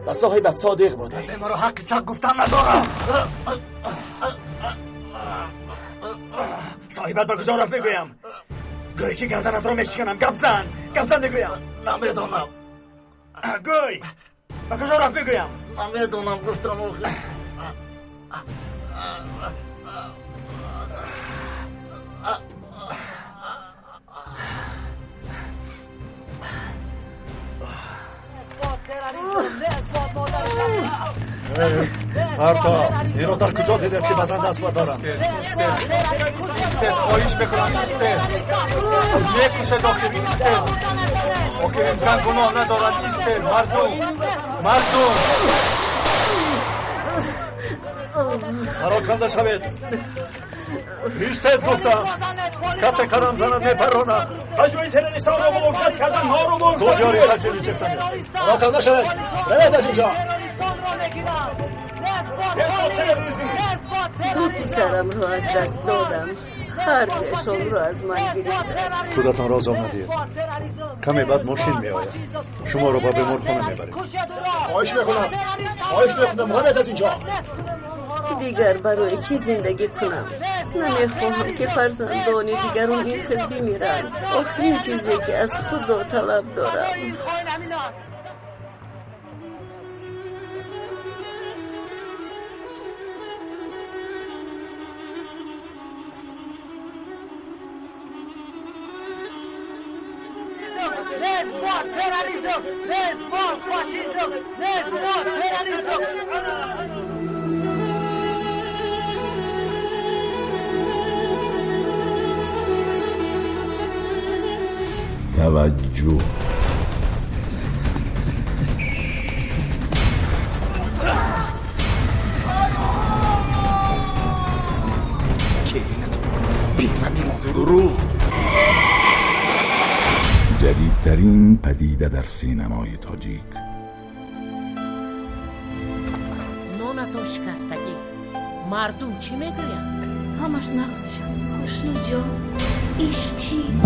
Ба соҳибат содиқ буде. Касе маро ҳаққи саг гуфтан надорад. Соҳибат ба куҷо рафт, мегӯям? Гӯй, ки гарданатро мешиканам. Гап зан, гап зан, мегӯям. Намедонам. Гӯй, ба куҷо рафт, мегӯям? Намедонам, гуфтам охир. Арто, инро дар куҷо дидед, ки ба зан даст бардоранд? Истед, истед, хоҳиш мекунам, истед. Мекушед охир, истед. Охир ин зан гуноҳ надорад, истед, мардум, мардум. Пароканда шавед! Истед, гуфтам! Касе қадам занад, мепаронам! Ҳаҷми террористонро мувофиқат кардан норо Зуд ёри таҷили чексанед! Пароканда шавед, равед аз инҷо. Ду писарамро аз даст додам. Ҳар дуяшонро аз ман гирифтанд. Худатонро азоб надиҳед. Каме баъд мошин меояд, шуморо ба беморхона мебарем. Хоҳиш мекунам, хоҳиш мекунам, равед аз инҷо. Дигар барои чӣ зиндагӣ кунам? Намехоҳам, ки фарзандони дигарон ин хел бимиранд. Охирин чизе, ки аз Худо талаб дорам. Нест бо терроризм! Нест бо фашизм! Нест бо терроризм! توجه دروغ. جدیدترین پدیده در سینمای تاجیک. نونتون شکستگی مردم چی میگویند؟ همش نقض میشد. خوشنو جان ایش چیز.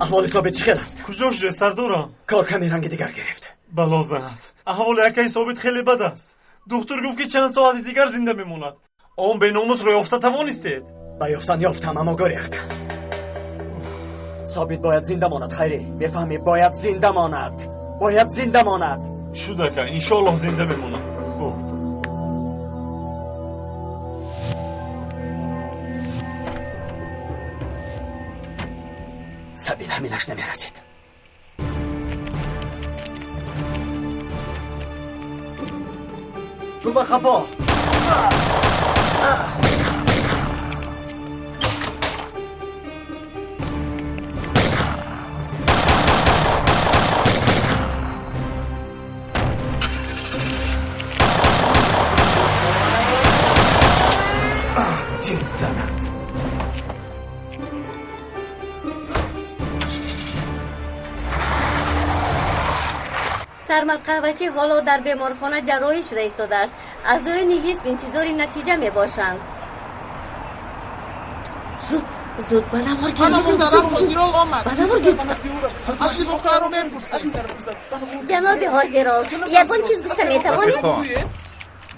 احوال ثابت چی خیل است؟ کجا شده سردارم؟ کار کمی رنگ دیگر گرفت. بلا زند. احوال یکی ثابت خیلی بد است. دکتر گفت که چند ساعت دیگر زنده میموند. آن به ناموس رو یافته توانستید؟ به یافتن یافتم اما گریخت. ثابت باید زنده ماند خیری. میفهمی؟ باید زنده ماند. باید زنده ماند. شده که انشالله زنده میموند. خوب. سبیل همینش نمی رسید. تو به خفا. جد زند. سرمد قهوچی حالا در بیمارخانه جراحی شده ایستاده است. اعضای حزب انتظار نتیجه می باشند. زود زود به نوار گیر. زود به نوار گیر. جناب حاضران یگان چیز گفته می توانید؟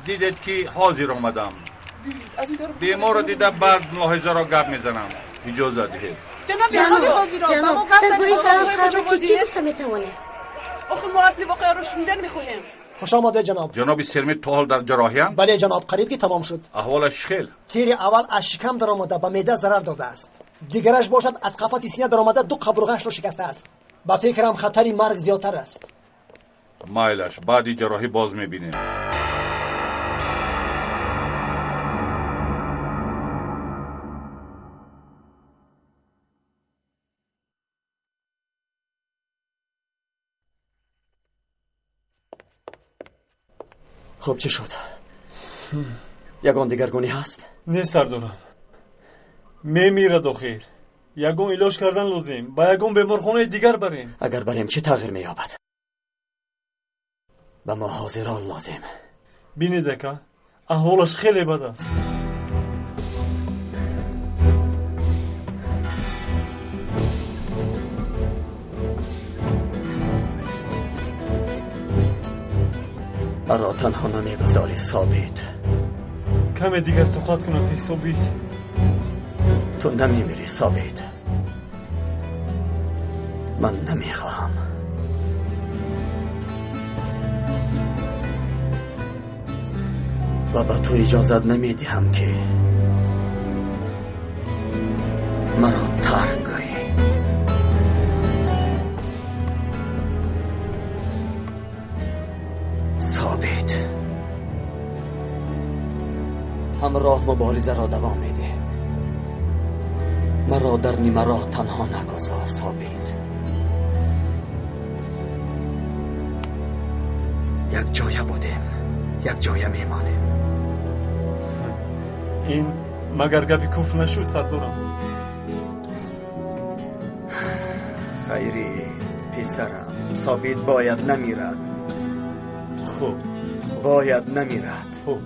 دیدید که حاضر آمدم. بیمار را دیده بعد ملاحظه را گپ میزنم. اجازه دهید. جناب حاضران درباره سرمد قهوچی چی گفته می توانید؟ آخه ما اصلی واقعا رو شنیدن میخواهیم. خوش آمده جناب. جناب سرمید تا حال در جراحی هم؟ بله جناب، قریب که تمام شد. احوالش خیل. تیر اول از شکم در آمده به معده ضرر داده است. دیگرش باشد از قفس سینه در آمده دو قبرغه‌اش را شکسته است. به فکرم خطر مرگ زیادتر است. مایلش بعدی جراحی باز میبینیم. خب چه شد؟ یگان دیگرگونی هست؟ نه سردارم. میمیرد آخر. یگان علاج کردن لازم. با یگان بیمارخانه دیگر بریم. اگر بریم چه تغییر مییابد؟ به ما حاضران لازم. بینید که احوالش خیلی بد است. مرا تنها نمیگذاری ثابت. کمی دیگر طاقت کنم که ثابت. تو نمیمیری ثابت. من نمیخواهم. و به تو اجازت نمیدهم که مرا ترک گویی. ثابت، همراه مبارزه را دوام میدهیم. مرا در نیمه راه تنها نگذار ثابت. یک جایه بودیم، یک جایه میمانیم. این مگر گپی کفر نشد سردارم؟ خیری پسرم، ثابت باید نمیرد. خوب، باید نمیرد. خوب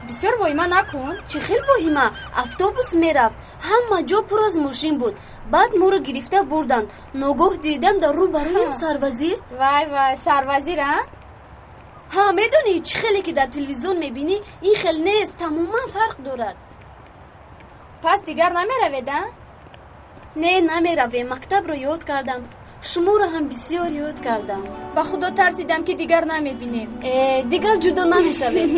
Бисёр воҳима накун. Чӣ хел воҳима? Автобус мерафт, ҳама ҷо пур аз мошин буд. Баъд моро гирифта бурданд. Ногоҳ дидам дар рӯ ба рӯям сарвазир. Вай вай, сарвазир, а? Ҳа, медонӣ, чӣ хеле ки дар телевизион мебинӣ, ин хел нест, тамоман фарқ дорад. Пас дигар намеравед, а? Не, намеравем. Мактабро ёд кардам. Шуморо ҳам бисёр ёд кардам. Ба худо тарсидам, ки дигар намебинем. Э, дигар ҷудо намешавем.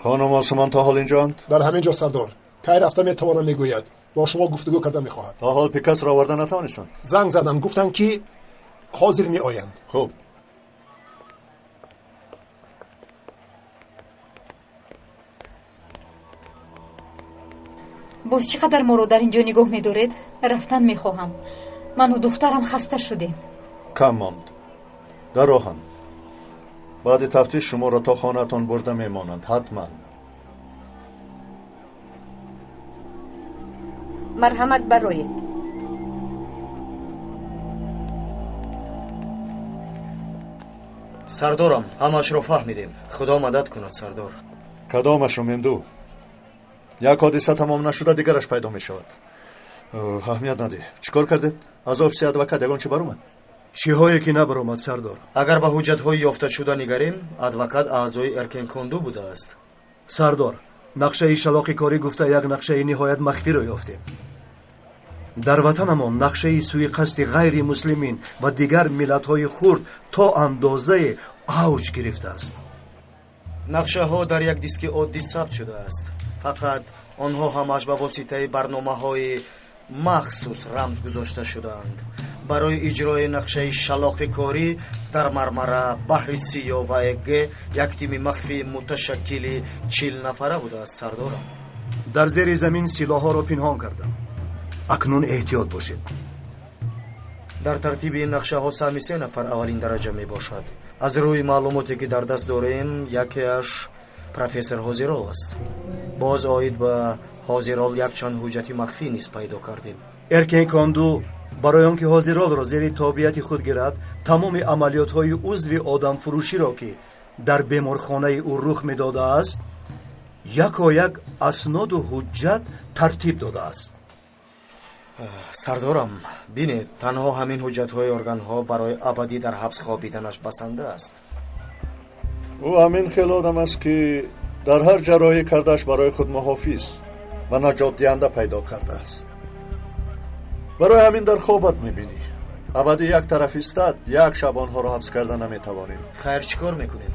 Хонум Осмон то ҳол инҷоанд? Дар ҳамин ҷо, сардор. Кай рафта метавонам, мегӯяд. Бо шумо гуфтугӯ карда мехоҳад. То ҳол пикасро оварда натавонистанд? Занг задам, гуфтанд, ки ҳозир меоянд. Хуб. Боз чӣ қадар моро дар ин ҷо нигоҳ медоред? Рафтан мехоҳам. Ману духтарам хаста шудем. Кам монд, дар роҳанд. Баъди тафтиш шуморо то хонаатон бурда мемонанд, ҳатман. Марҳамат, бароед. Сардорам, ҳамаашро фаҳмидем. Худо мадад кунад, сардор. Кадомашро, Мемду? Як ҳодиса тамом нашуда, дигараш пайдо мешавад. Аҳамият надиҳ. Чӣ кор кардед? Аз офиси адвокат ягон чӣ баромад? Чиҳое ки набаромад, сардор. Агар ба ҳуҷҷатҳои ёфташуда нигарем, адвокат аъзои Эркенконду будааст. Сардор, нақшаи шалоқи корӣ гуфта як нақшаи ниҳоят махфиро ёфтем. Дар ватанамон нақшаи суиқасди ғайри муслимин ва дигар миллатҳои хурд то андозае авҷ гирифтааст. Нақшаҳо дар як диски оддӣ сабт шудааст, фақат онҳо ҳамааш ба воситаи барномаҳои махсус рамз гузошта шудаанд. Барои иҷрои нақшаи шалоқи корӣ дар Мармара, баҳри Сиё ва Эге як тими махфии муташаккили 40 нафара будааст, сардорам. Дар зери замин силоҳҳоро пинҳон кардам. Акнун эҳтиёт бошед. Дар тартиби ин нақшаҳо саҳми се нафар аввалин дараҷа мебошад. Аз рӯи маълумоте ки дар даст дорем, якеаш профессор Ҳозирол аст. Боз оид ба Ҳозирол якчанд ҳуҷҷати махфӣ низ пайдо кардем. Эркенконду барои он ки Ҳозиролро зери тобеияти худ гирад, тамоми амалиётҳои узви одамфурӯширо, ки дар беморхонаи ӯ рух медодааст, якояк асноду ҳуҷҷат тартиб додааст. Сардорам, бинед, танҳо ҳамин ҳуҷҷатҳои органҳо барои абадӣ дар ҳабс хобиданаш басанда аст. Ӯ ҳамин хел одам аст, ки дар ҳар ҷарроҳӣ кардааш барои худ муҳофиз ва наҷотдиҳанда пайдо кардааст. Барои ҳамин дар хобат мебинӣ. Абадӣ як тараф истад, як шаб онҳоро ҳабс карда наметавонем. Хайр, чӣ кор мекунем?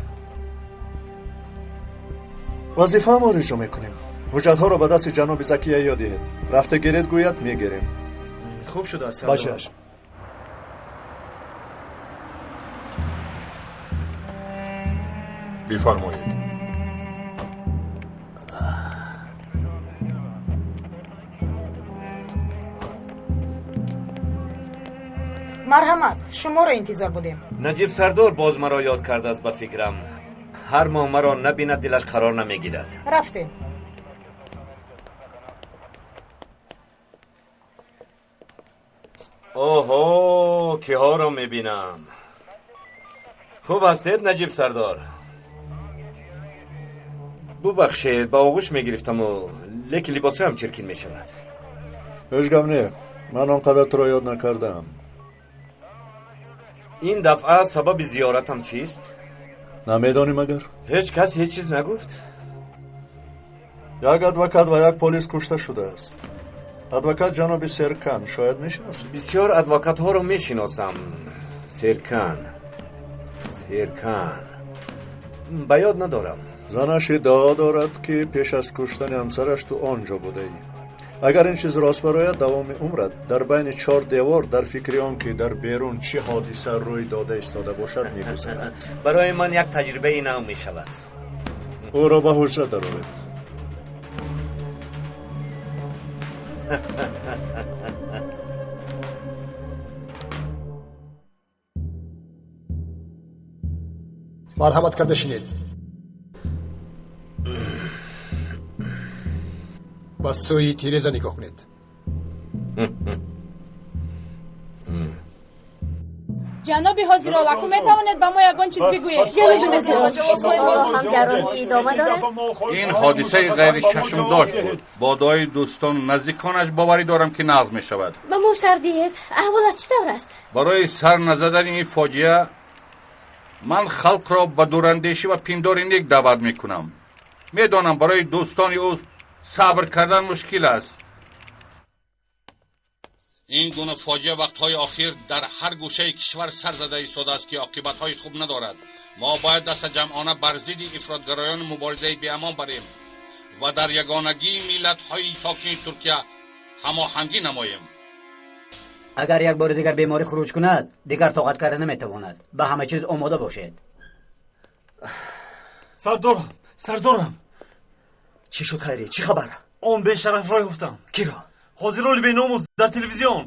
Вазифаамонро иҷро мекунем. Ҳуҷҷатҳоро ба дасти ҷаноби Закия ёдиҳед. Рафта гиред, гӯяд, мегирем. Хуб шудааст, сардор. Бачааш. Бифармоед. Марҳамат, шуморо интизор будем. Наҷиб сардор боз маро ёд кардааст, ба фикрам. Ҳар моҳ маро набинад, дилаш қарор намегирад. Рафтем. Оҳо, киҳоро мебинам. Хуб ҳастед, Наҷиб сардор? Бубахшед, ба оғӯш мегирифтаму, лекин либосҳоям чиркин мешавад. Ҳеҷ гап не, ман он қадар туро ёд накардаам. Ин дафъа сабаби зиёратам чист? Намедонӣ магар? Ҳеҷ кас ҳеҷ чиз нагуфт. Як адвокат ва як полис кушта шудааст. Адвокат ҷаноби Серкан, шояд мешиносед? Бисёр адвокатҳоро мешиносам. Серкан, Серкан, ба ёд надорам. Занаш иддао дорад, ки пеш аз куштани ҳамсараш ту он ҷо будаӣ. Агар ин чиз рост барояд, давоми умрат дар байни чор девор дар фикри он ки дар берун чӣ ҳодиса рӯй дода истода бошад, мегузарад. Барои ман як таҷрибаи нав мешавад. Ӯро ба ҳуҷра дароред. Марҳамат карда шинед. Ба сӯи тиреза нигоҳ кунед. Ҷаноби ҳозирол, аку метавонед ба мо ягон чиз бигӯед? Ҷаноби ҳозирол, ҳоло ҳам ҷарроҳӣ идома дорад? Ин ҳодисаи ғайричашмдошт буд. Бо дуои дӯстону наздиконаш боварӣ дорам, ки нағз мешавад. Ба мо шарҳ диҳед, аҳволаш чӣ тавр аст? Барои сар назадани ин фоҷиа ман халқро ба дурандешӣ ва пиндори нек даъват мекунам. Медонам, барои дӯстони ӯ сабр кардан мушкил аст. Ин гуна фоҷиа вақтҳои охир дар ҳар гӯшаи кишвар сар зада истодааст, ки оқибатҳои хуб надорад. Мо бояд дастаҷамъона бар зидди ифротгароён муборизаи беамон барем ва дар ягонагии миллатҳои сокини Туркия ҳамоҳангӣ намоем. Агар як бори дигар беморӣ хуруҷ кунад, дигар тоқат карда наметавонад. Ба ҳама чиз омода бошед. Сардорам, сардорам. Чӣ шуд, Хайрӣ? Чӣ хабар? Он бешарафро ёфтам. Киро? Ҳозироли беномус дар телевизион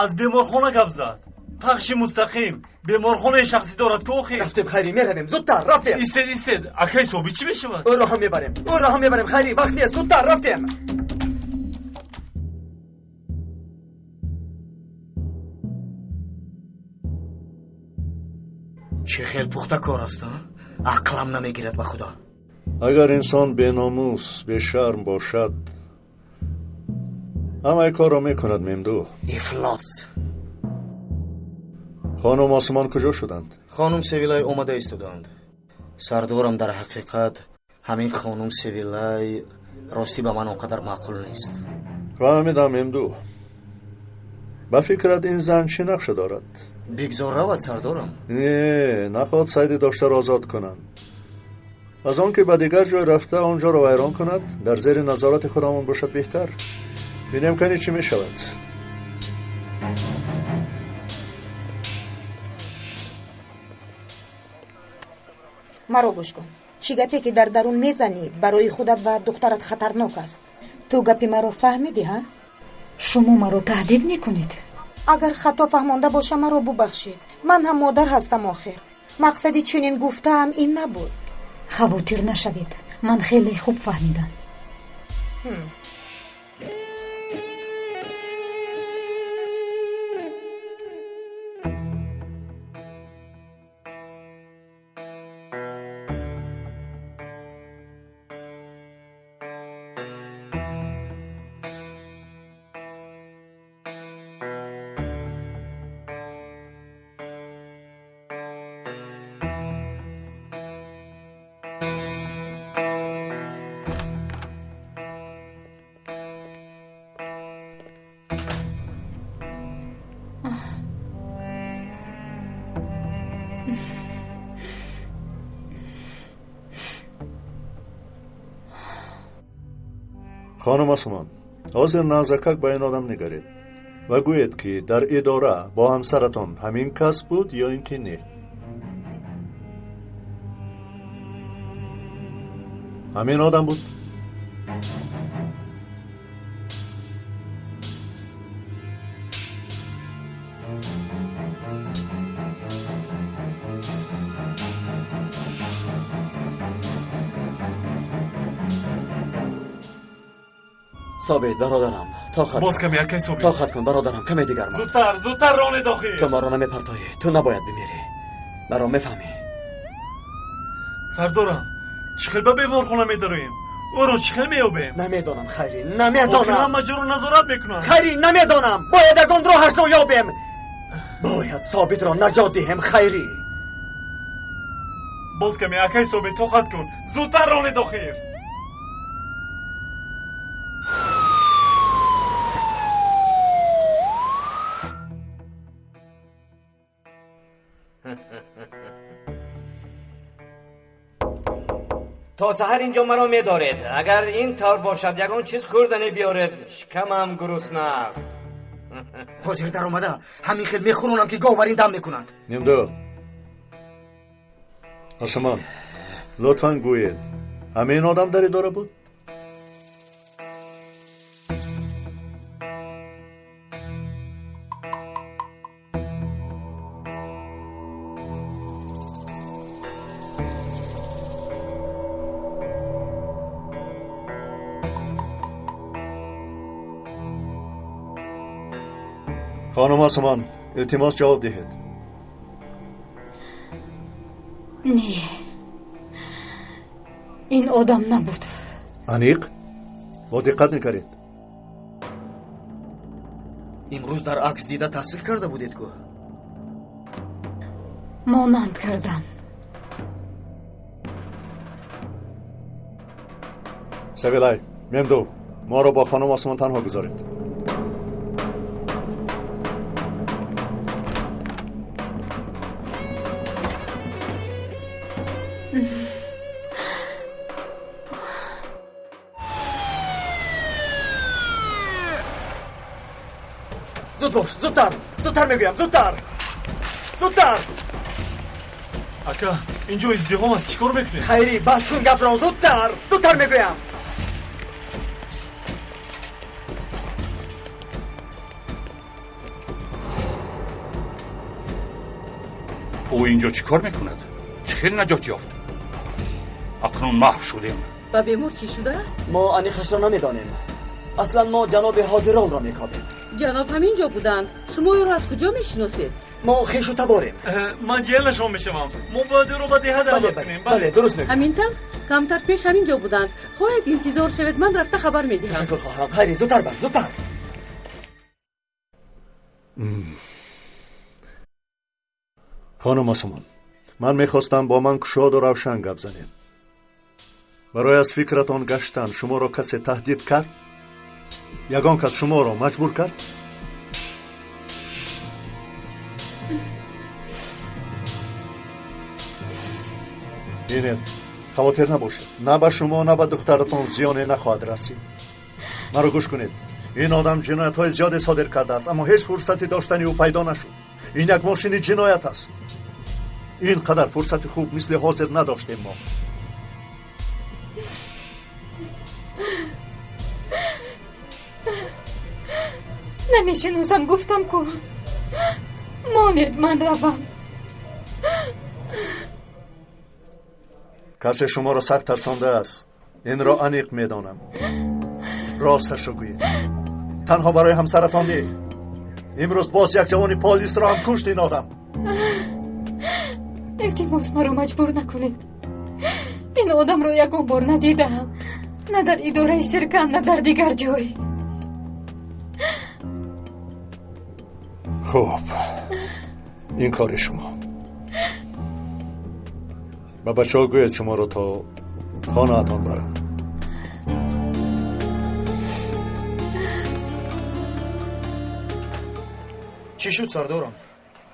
аз беморхона гап зад. Пахши мустақим. Беморхонаи шахсӣ дорад ку охир. Рафтем, Хайрӣ, меравем. Зудтар рафтем. Истед, истед. Акаи Собит чӣ мешавад? Ӯро ҳам мебарем, ӯро ҳам мебарем. Хайрӣ, вақт нест, зудтар рафтем. Чӣ хел пухта кор аст, а? Ақлам намегирад, ба худо. Агар инсон беномус, бешарм бошад, ҳамаи корро мекунад. Мемду. Ифлос. Хонум Осмон куҷо шуданд? Хонум Севилай омада истоданд, сардорам. Дар ҳақиқат, ҳамин хонум Севилай ростӣ ба ман он қадар маъқул нест. Фаҳмидам, Мемду. Ба фикрат, ин зан чӣ нақша дорад? Бигзор равад, сардорам. Не, нахоҳад сайди доштаро озод кунанд. Аз он ки ба дигар ҷой рафта он ҷоро вайрон кунад, дар зери назорати худамон бошад беҳтар. Бинем, кани чӣ мешавад. Маро гӯш кун. Чӣ гапе ки дар дарун мезанӣ, барои худат ва духтарат хатарнок аст. Ту гапи маро фаҳмидӣ, ҳа? Шумо маро таҳдид мекунед? Агар хато фаҳмонда бошам, маро бубахшед. Ман ҳам модар ҳастам охир. Мақсади чунин гуфтаам ин набуд. Хавотир нашавед, ман хеле хуб фаҳмидам. Хонум Осмон, ҳозир нағзакак ба ин одам нигаред ва гӯед, ки дар идора бо ҳамсаратон ҳамин кас буд ё ин ки не. Ҳамин одам буд? Собит, бародарам, тоқат Боз каме, акай Собит. Тоқат кун, бародарам, каме дигар монд. Зудтар, зудтар ронед охир. Ту маро намепартоӣ. Ту набояд бимирӣ, маро мефаҳмӣ? Сардорам, чӣ хел ба беморхона медароем? Ӯро чӣ хел меёбем? Намедонам, Хайрӣ, намедонам. Охир ҳама ҷоро назорат мекунанд. Хайрӣ, намедонам. Бояд ягон роҳашро ёбем. Бояд Собитро наҷот диҳем, Хайрӣ. Боз каме, акай Собит, тоқат кун. Зудтар ронед охир. То саҳар инҷо маро медоред. Агар ин тавр бошад, ягон чиз хӯрдане биёред, шикамам гурусна аст. Ҳозир даромада ҳамин хел мехӯронам, ки гов бар ин дам мекунад. Нимду, Осмон, лутфан гӯед, ҳамин одам дар идора буд? Хонум Осмон, илтимос ҷавоб диҳед. Не, ин одам набуд. Аниқ? Бо диққат нигаред. Имрӯз дар акс дида таҳсил карда будед ку? Монанд кардам. Севилай, Мемду, моро бо хонум Осмон танҳо гузоред. Зуд бош, зудтар, зудтар мегӯям, зудтар, зудтар. Ака, инҷо издиҳом аст, чӣ кор мекунед? Хайрӣ, бас кун гапро, зудтар, зудтар мегӯям. Ӯ инҷо чӣ кор мекунад? Чӣ хел наҷот ёфт? Акнун маҳв шудем. Ба бемор чӣ шудааст? Мо аниқашро намедонем. Аслан мо ҷаноби ҳозиролро мекобем. Ҷаноб ҳамин ҷо буданд. Шумо ӯро аз куҷо мешиносед? Мо хешу таборем. Ман ҷиянашон мешавам. Мо бояд ӯро ба деҳа даъват кунем. Бале, дуруст мегӯед. Ҳамин тавр? Камтар пеш ҳамин ҷо буданд. Хоҳед интизор шавед, ман рафта хабар медиҳам. Ташаккур, хоҳарам. Хайри, зудтар бар, зудтар. Хонум Осмон, ман мехостам бо ман кушоду равшан гап занед. Барои аз фикратон гаштан шуморо касе таҳдид кард? Ягон кас шуморо маҷбур кард? Бинед, хавотир набошед. На ба шумо, на ба духтаратон зиёне нахоҳад расид. Маро гӯш кунед. Ин одам ҷиноятҳои зиёде содир кардааст, аммо ҳеҷ фурсати доштани ӯ пайдо нашуд. Ин як мошини ҷиноят аст. Ин қадар фурсати хуб мисли ҳозир надоштем мо. Намешиносам, гуфтам ку. Монед, ман равам. Касе шуморо сахт тарсондааст. Инро аниқ медонам. Росташро гӯед. Танҳо барои ҳамсаратон не. Имрӯз боз як ҷавони полисро ҳам кушт ин одам. Илтимос, маро маҷбур накунед. Ин одамро ягон бор надидаам. На дар идораи сиркан, на дар дигар ҷой. Хуб, ин кори шумо. Ба бачаҳо гӯед шуморо то хонаатон баранд. Чӣ шуд, сардорам?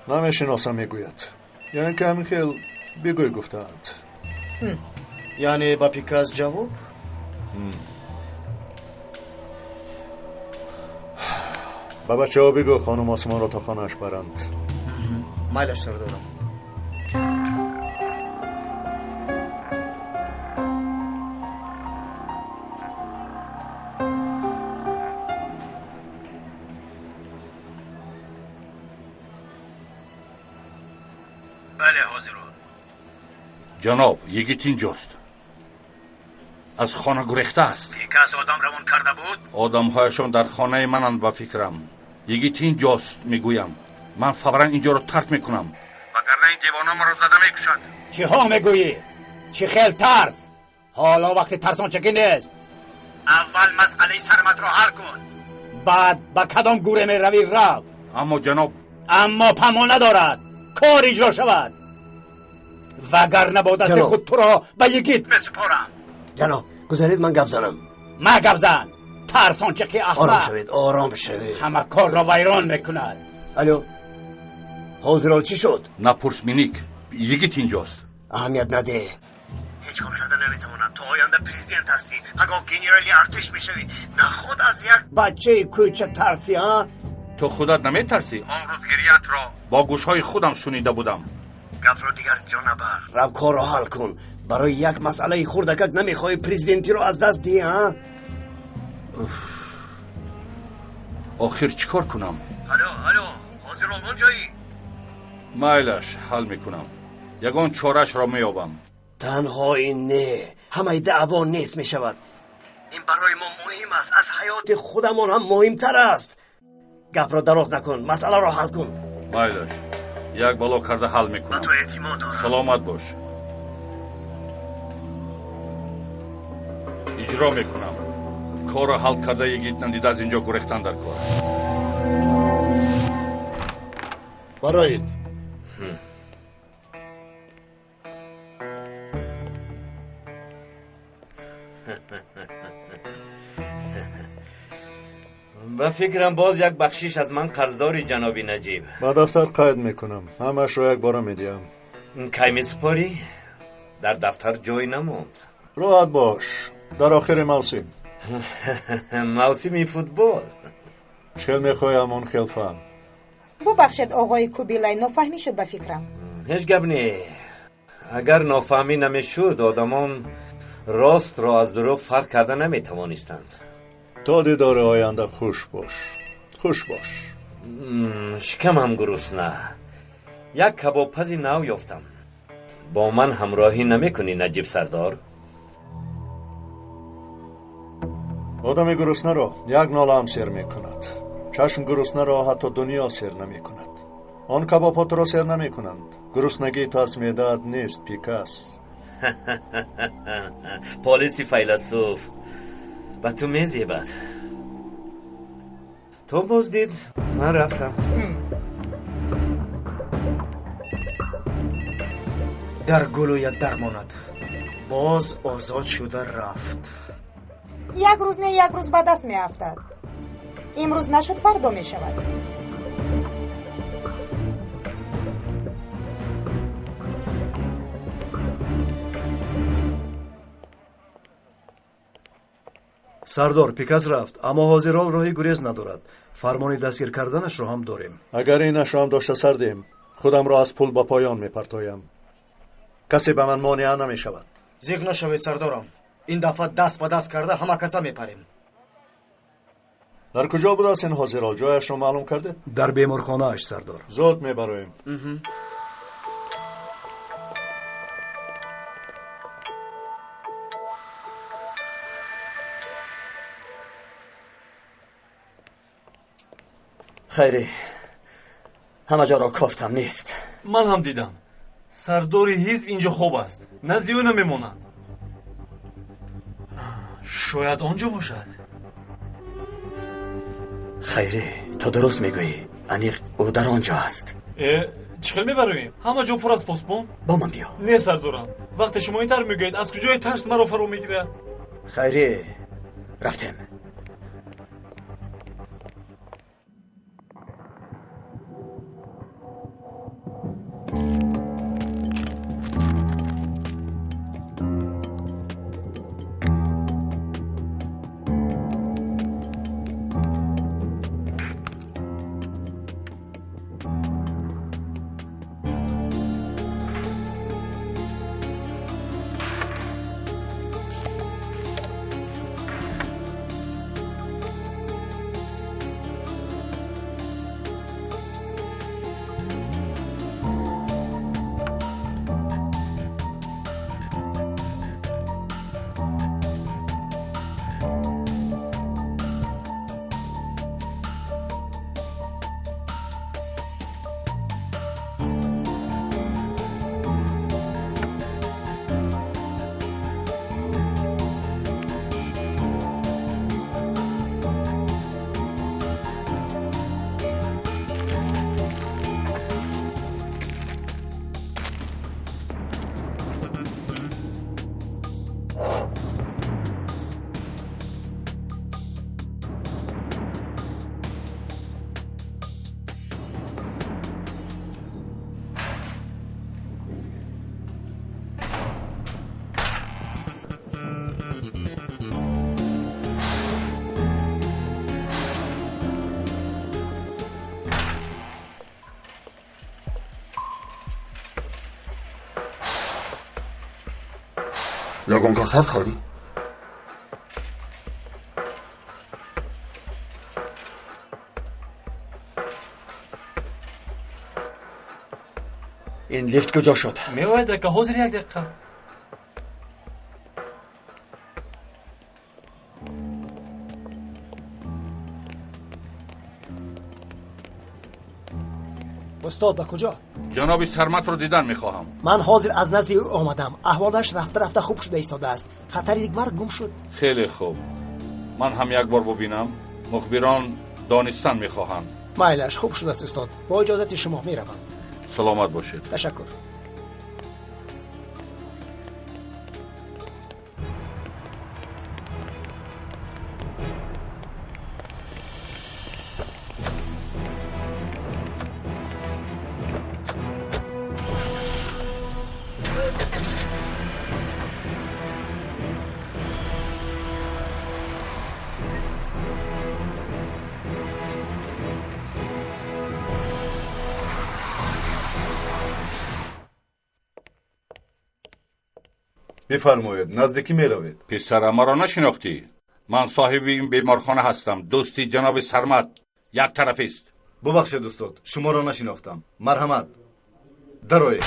Намешиносам, мегӯяд. Яъне ки ҳамин хел бигӯй гуфтаанд. Яъне ба Пикас ҷавоб? Ба бачаҳо бигӯ хонум Осмонро то хонааш баранд. Майлаш, сардорам. Бале, ҳозирон. Ҷаноб, йигит инҷост. Аз хона гурехта аст. Пикас одам равон карда буд? Одамҳояшон дар хонаи мананд, ба фикрам. Йигит инҷост, мегӯям. Ман фавран инҷоро тарк мекунам, вагарна ин девона маро зада мекушад. Чиҳо мегӯӣ? Чӣ хел тарс? Ҳоло вақти тарсончакӣ нест. Аввал масъалаи сарматро ҳал кун, баъд ба кадом гуре меравӣ рав. Аммо ҷаноб, аммо памо надорад. Кор иҷро шавад, вагарна бо дасти худ туро ба йигит месупорам. Ҷаноб, гузаред, ман гап занам. Ма гап зан, тарсончаки аҳмақ. Ором шавед, ором шавед. Ҳама корро вайрон мекунад. Алло, ҳозиро чӣ шуд? Напурс, Миник, йигит инҷост. Аҳамият надеҳ. Ҳеҷ кор карда наметавонад. То оянда президент ҳастӣ, пагоҳ генерали артиш мешавӣ. Наход аз як бачаи кӯча тарсӣ, а? Ту худат наметарсӣ? Он рӯз гирияатро бо гӯшҳои худам шунида будам. Гапро дигар ҷо набар. Рав, корро ҳал кун. Барои як масъалаи хурдакак намехоҳӣ президентиро аз даст диҳӣ, а? Охир чӣ кор кунам? Алло, алло, ҳозирон онҷоӣ? Майлаш, ҳал мекунам. Ягон чораашро меёбам. Танҳо ин не, ҳамаи даъво нест мешавад. Ин барои мо муҳим аст, аз ҳаёти худамон ҳам муҳимтар аст. Гапро дароз накун, масъаларо ҳал кун. Майлаш, як бало карда ҳал мекунам. Ба ту эътимод дорам. Саломат бош. Иҷро мекунам. Корро ҳал карда йигит надида аз инҷо гурехтан дар кор. Бароед. Ба фикрам боз як бахшиш аз ман қарздори, ҷаноби Наҷиб. Ба дафтар қайд мекунам, ҳамаашро якбора медиҳам. Кай месупорӣ? Дар дафтар ҷой намонд. Роҳат бош, дар охири мавсим. Мавсими футбол. Чӣ мехоҳӣ, ҳамон хел фаҳм. Бубахшед, оғои Кубилай, нофаҳмӣ шуд ба фикрам. Ҳеҷ гап не. Агар нофаҳмӣ намешуд, одамон ростро аз дурӯғ фарқ карда наметавонистанд. То дидори оянда хуш бош, хуш бош. Шикамам гурусна. Як кабобпази нав ёфтам. Бо ман ҳамроҳӣ намекунӣ, Наҷиб сардор? Одами гуруснаро як нола ҳам сер мекунад. Чашм гуруснаро ҳатто дунё сер намекунад. Он кабобҳо туро сер намекунанд. Гуруснагии ту аз меъдаат нест, пикас. Полиси файласуф ба ту мезебад. То боздид, ман рафтам. Дар гулӯят дармонад. Боз озод шуда рафт. Як рӯз не, як рӯз ба даст меафтад. Имрӯз нашуд, фардо мешавад. Сардор, Пикас рафт, аммо ҳозир ҳол роҳи гурез надорад. Фармони дастгир карданашро ҳам дорем. Агар инашро ҳам дошта сардем, худамро аз пул ба поён мепартоям. Касе ба ман монеа намешавад. Зиқ нашавед, сардорам. Ин дафъа даст ба даст карда ҳама каса мепарем. Дар куҷо будааст ин ҳозирол? Ҷояшро маълум кардед? Дар беморхонааш, сардор. Зуд мебароем. Хайри, ҳама ҷоро кофтам, нест. Ман ҳам дидам. Сардори ҳизб инҷо хоб аст, назди ӯ намемонанд. Шояд он ҷо бошад. Хайри, ту дуруст мегӯӣ. Аниқ ӯ дар он ҷо аст. Чӣ хел мебароем? Ҳама ҷо пур аз посбон. Бо ман биё. Не, сардорам, вақте шумо ин тавр мегӯед, аз куҷои тарс маро фаро мегирад? Хайри, рафтем. Ягон кас ҳаст, Хайрӣ? Ин лифт куҷо шуд? Меояд, ака, ҳозир як дақиқа. Устод, ба куҷо? Ҷаноби Сарматро дидан мехоҳам. Ман ҳозир аз назди ӯ омадам. Аҳволаш рафта-рафта хуб шуда истодааст. Хатари марг гум шуд. Хеле хуб. Ман ҳам як бор бубинам. Мухбирон донистан мехоҳанд. Майлаш, хуб шудааст устод. Бо иҷозати шумо меравам. Саломат бошед. Ташаккур. Бифармоед, наздикӣ меравед. Писара, маро нашинохтӣ? Ман соҳиби ин беморхона ҳастам, дӯсти ҷаноби Сармат, як тарафист. Бубахшед устод, шуморо нашинохтам. Марҳамат, дароед.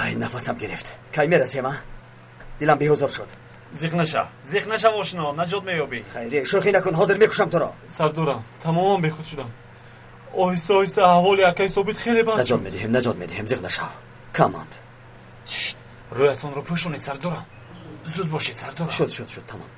Ай, нафасам гирифт. Кай мерасем, а? Дилам беҳузур шуд. Зиқ наша, зиқ наша, ошно, наҷот меёбӣ. Хайре, шӯхӣ накун, ҳозир мекушам туро. Сардорам, тамоман бехуд шудам. Оҳиста оҳиста аҳволи акаи Собит хеле бад. Наҷот медиҳем, наҷот медиҳем, зиқ нашав. Каманд. Рӯятонро пӯшонед, сардорам. Зуд бошед, сардорам. Шуд, шуд, шуд, тамом.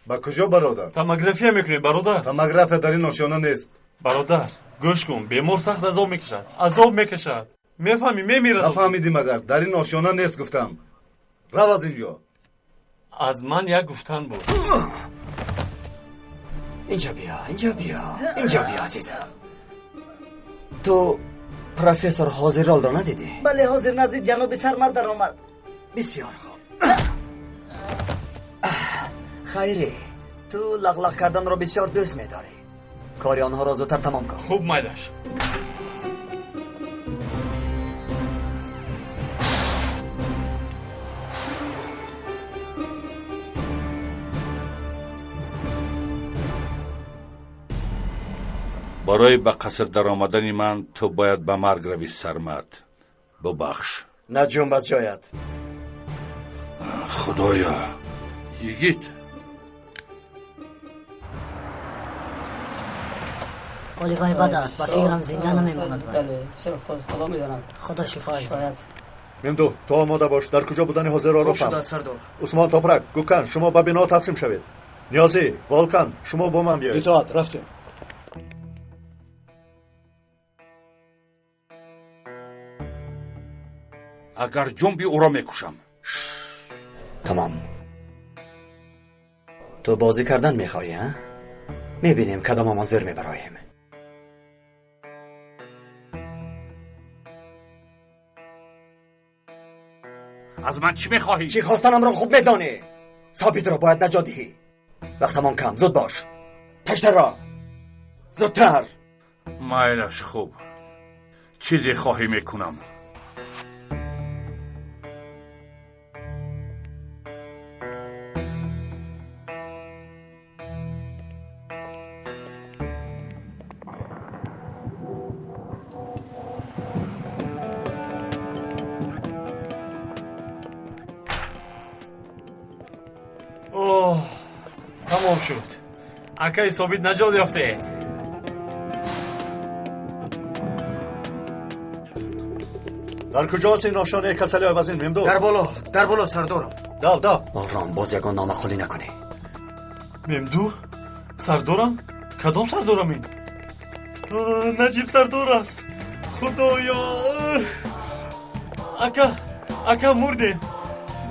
Ба куҷо, бародар? Томография мекунем, бародар. Томография дар ин ошёна нест. Бародар, гӯш кун, бемор сахт азоб мекашад. Азоб мекашад. Мефаҳмӣ, мемирад. Нафаҳмидӣ магар, дар ин ошёна нест гуфтам. Рав аз инҷо. Аз ман як гуфтан буд. Инҷа биё, инҷа биё, инҷа биё, азизам. Ту профессор Ҳозиролро надидӣ? Бале, ҳозир назди ҷаноби Сармат даромад. Бисёр хуб. Хайре, ту лағлағ карданро бисёр дӯст медорӣ. Кори онҳоро зудтар тамом кун. Хуб, майлаш. Барои ба қаср даромадани ман ту бояд ба марг равӣ, Сармат. Бубахш. Наҷум аз ҷоят. Худоё, йигит. ҳоли вай бад аст, ба фикрам зинда намемонад вай. Худо медонад. Худо шифояш диҳад. Мемду, ту омода бош, дар куҷо будани ҳозирро Хуб фаҳм. шудааст, сардор. Усмон, Топрак, Гукан, шумо ба бино тақсим шавед. Ниёзӣ, Волкан, шумо бо ман биёед. Итоат, рафтем. Агар ҷунби ӯро мекушам. Тамом. Ту бозӣ кардан мехоҳӣ, а? Мебинем кадомамон зӯр мебароем. Аз ман чӣ мехоҳӣ? Чӣ хостанамро хуб медонӣ. Собитро бояд наҷот диҳӣ. Вақтамон кам, зуд бош. Пештарро. Зудтар. Майлаш, хуб. Чизе хоҳӣ мекунам. Оҳ, тамом шуд. Акаи Собит наҷот ёфтед. Дар куҷост ин ошёнаи касалиҳои вазин, Мемду? Дар боло, дар боло, сардорам. Дав, дав. Ором, боз ягон номаъқулӣ накунӣ. Мемду? Сардорам? Кадом сардорам ин? Наҷиб сардор аст. Худоё! Ака, ака, мурдем.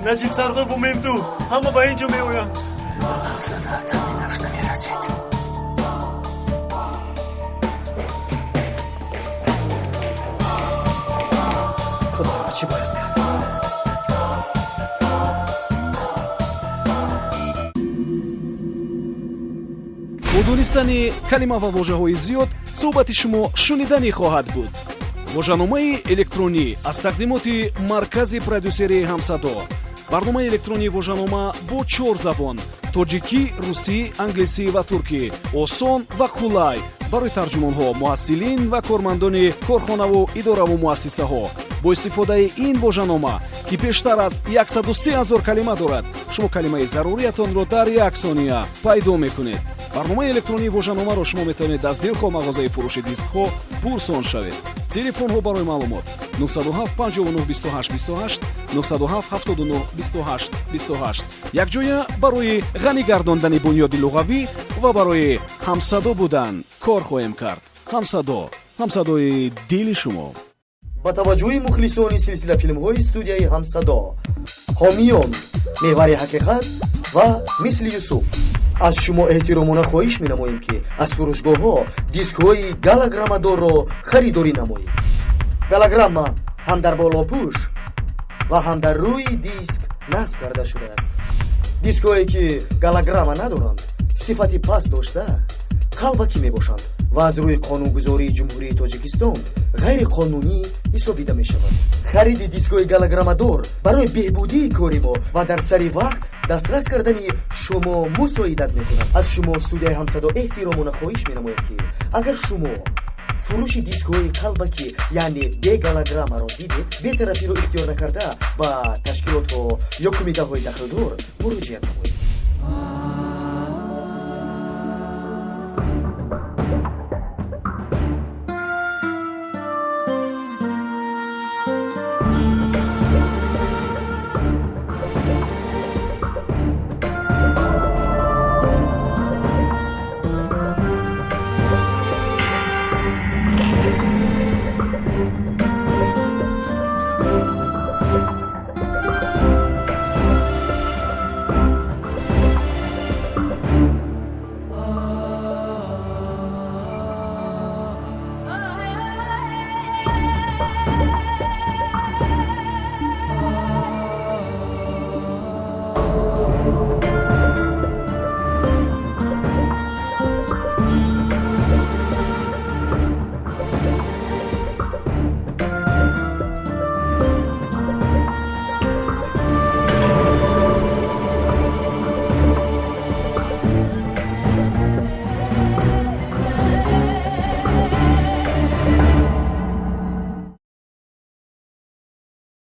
Наҷиб сардор бо Мемду ҳама ба ин ҷо меоянд. Бало занад, ҳаминаш намерасид. Худоё, чӣ бояд кард? Донистани калима ва вожаҳои зиёд суҳбати шумо шуниданӣ хоҳад буд. Вожаномаи электронӣ аз тақдимоти маркази продюсерии «Ҳамсадо». Барномаи электронии вожанома бо чор забон: тоҷикӣ, русӣ, англисӣ ва туркӣ, осон ва қулай барои тарҷумонҳо, муҳассилин ва кормандони корхонаву идораву муассисаҳо. Бо истифодаи ин вожанома, ки бештар аз 103 ҳазор калима дорад, шумо калимаи заруриятонро дар як сония пайдо мекунед. Барномаи электронии вожаномаро шумо метавонед аз дилхоҳ мағозаи фурӯши дискҳо пурсон шавед. Телефонҳо барои маълумот: 907 59 28 28, 907 79 28 28. Якҷоя барои ғанӣ гардондани бунёди луғавӣ ва барои ҳамсадо будан кор хоҳем кард. «Ҳамсадо», ҳамсадои дили шумо. Ба таваҷҷӯҳи мухлисони силсилафилмҳои студияи «Ҳамсадо», ҳомиён «Мевари ҳақиқат» ва «Мисли Юсуф», аз шумо эҳтиромона хоҳиш менамоем, ки аз фурӯшгоҳҳо дискҳои голограммадорро харидорӣ намоед. Голограмма ҳам дар болопӯш ва ҳам дар рӯи диск насб карда шудааст. Дискҳое, ки голограмма надоранд, сифати паст дошта, қалбакӣ мебошанд ва аз рӯи қонунгузории Ҷумҳурии Тоҷикистон ғайриқонунӣ ҳисобида мешавад. Хариди дискҳои голограммадор барои беҳбудии кори мо ва дар сари вақт дастрас кардани шумо мусоидат мекунад. Аз шумо студияи «Ҳамсадо» эҳтиромона хоҳиш менамояд, ки агар шумо фурӯши дискҳои қалбакӣ, яъне беголограммаро дидед, бетарафиро ихтиёр накарда, ба ташкилотҳо ё кумитаҳои дахлдор муроҷиат намоед.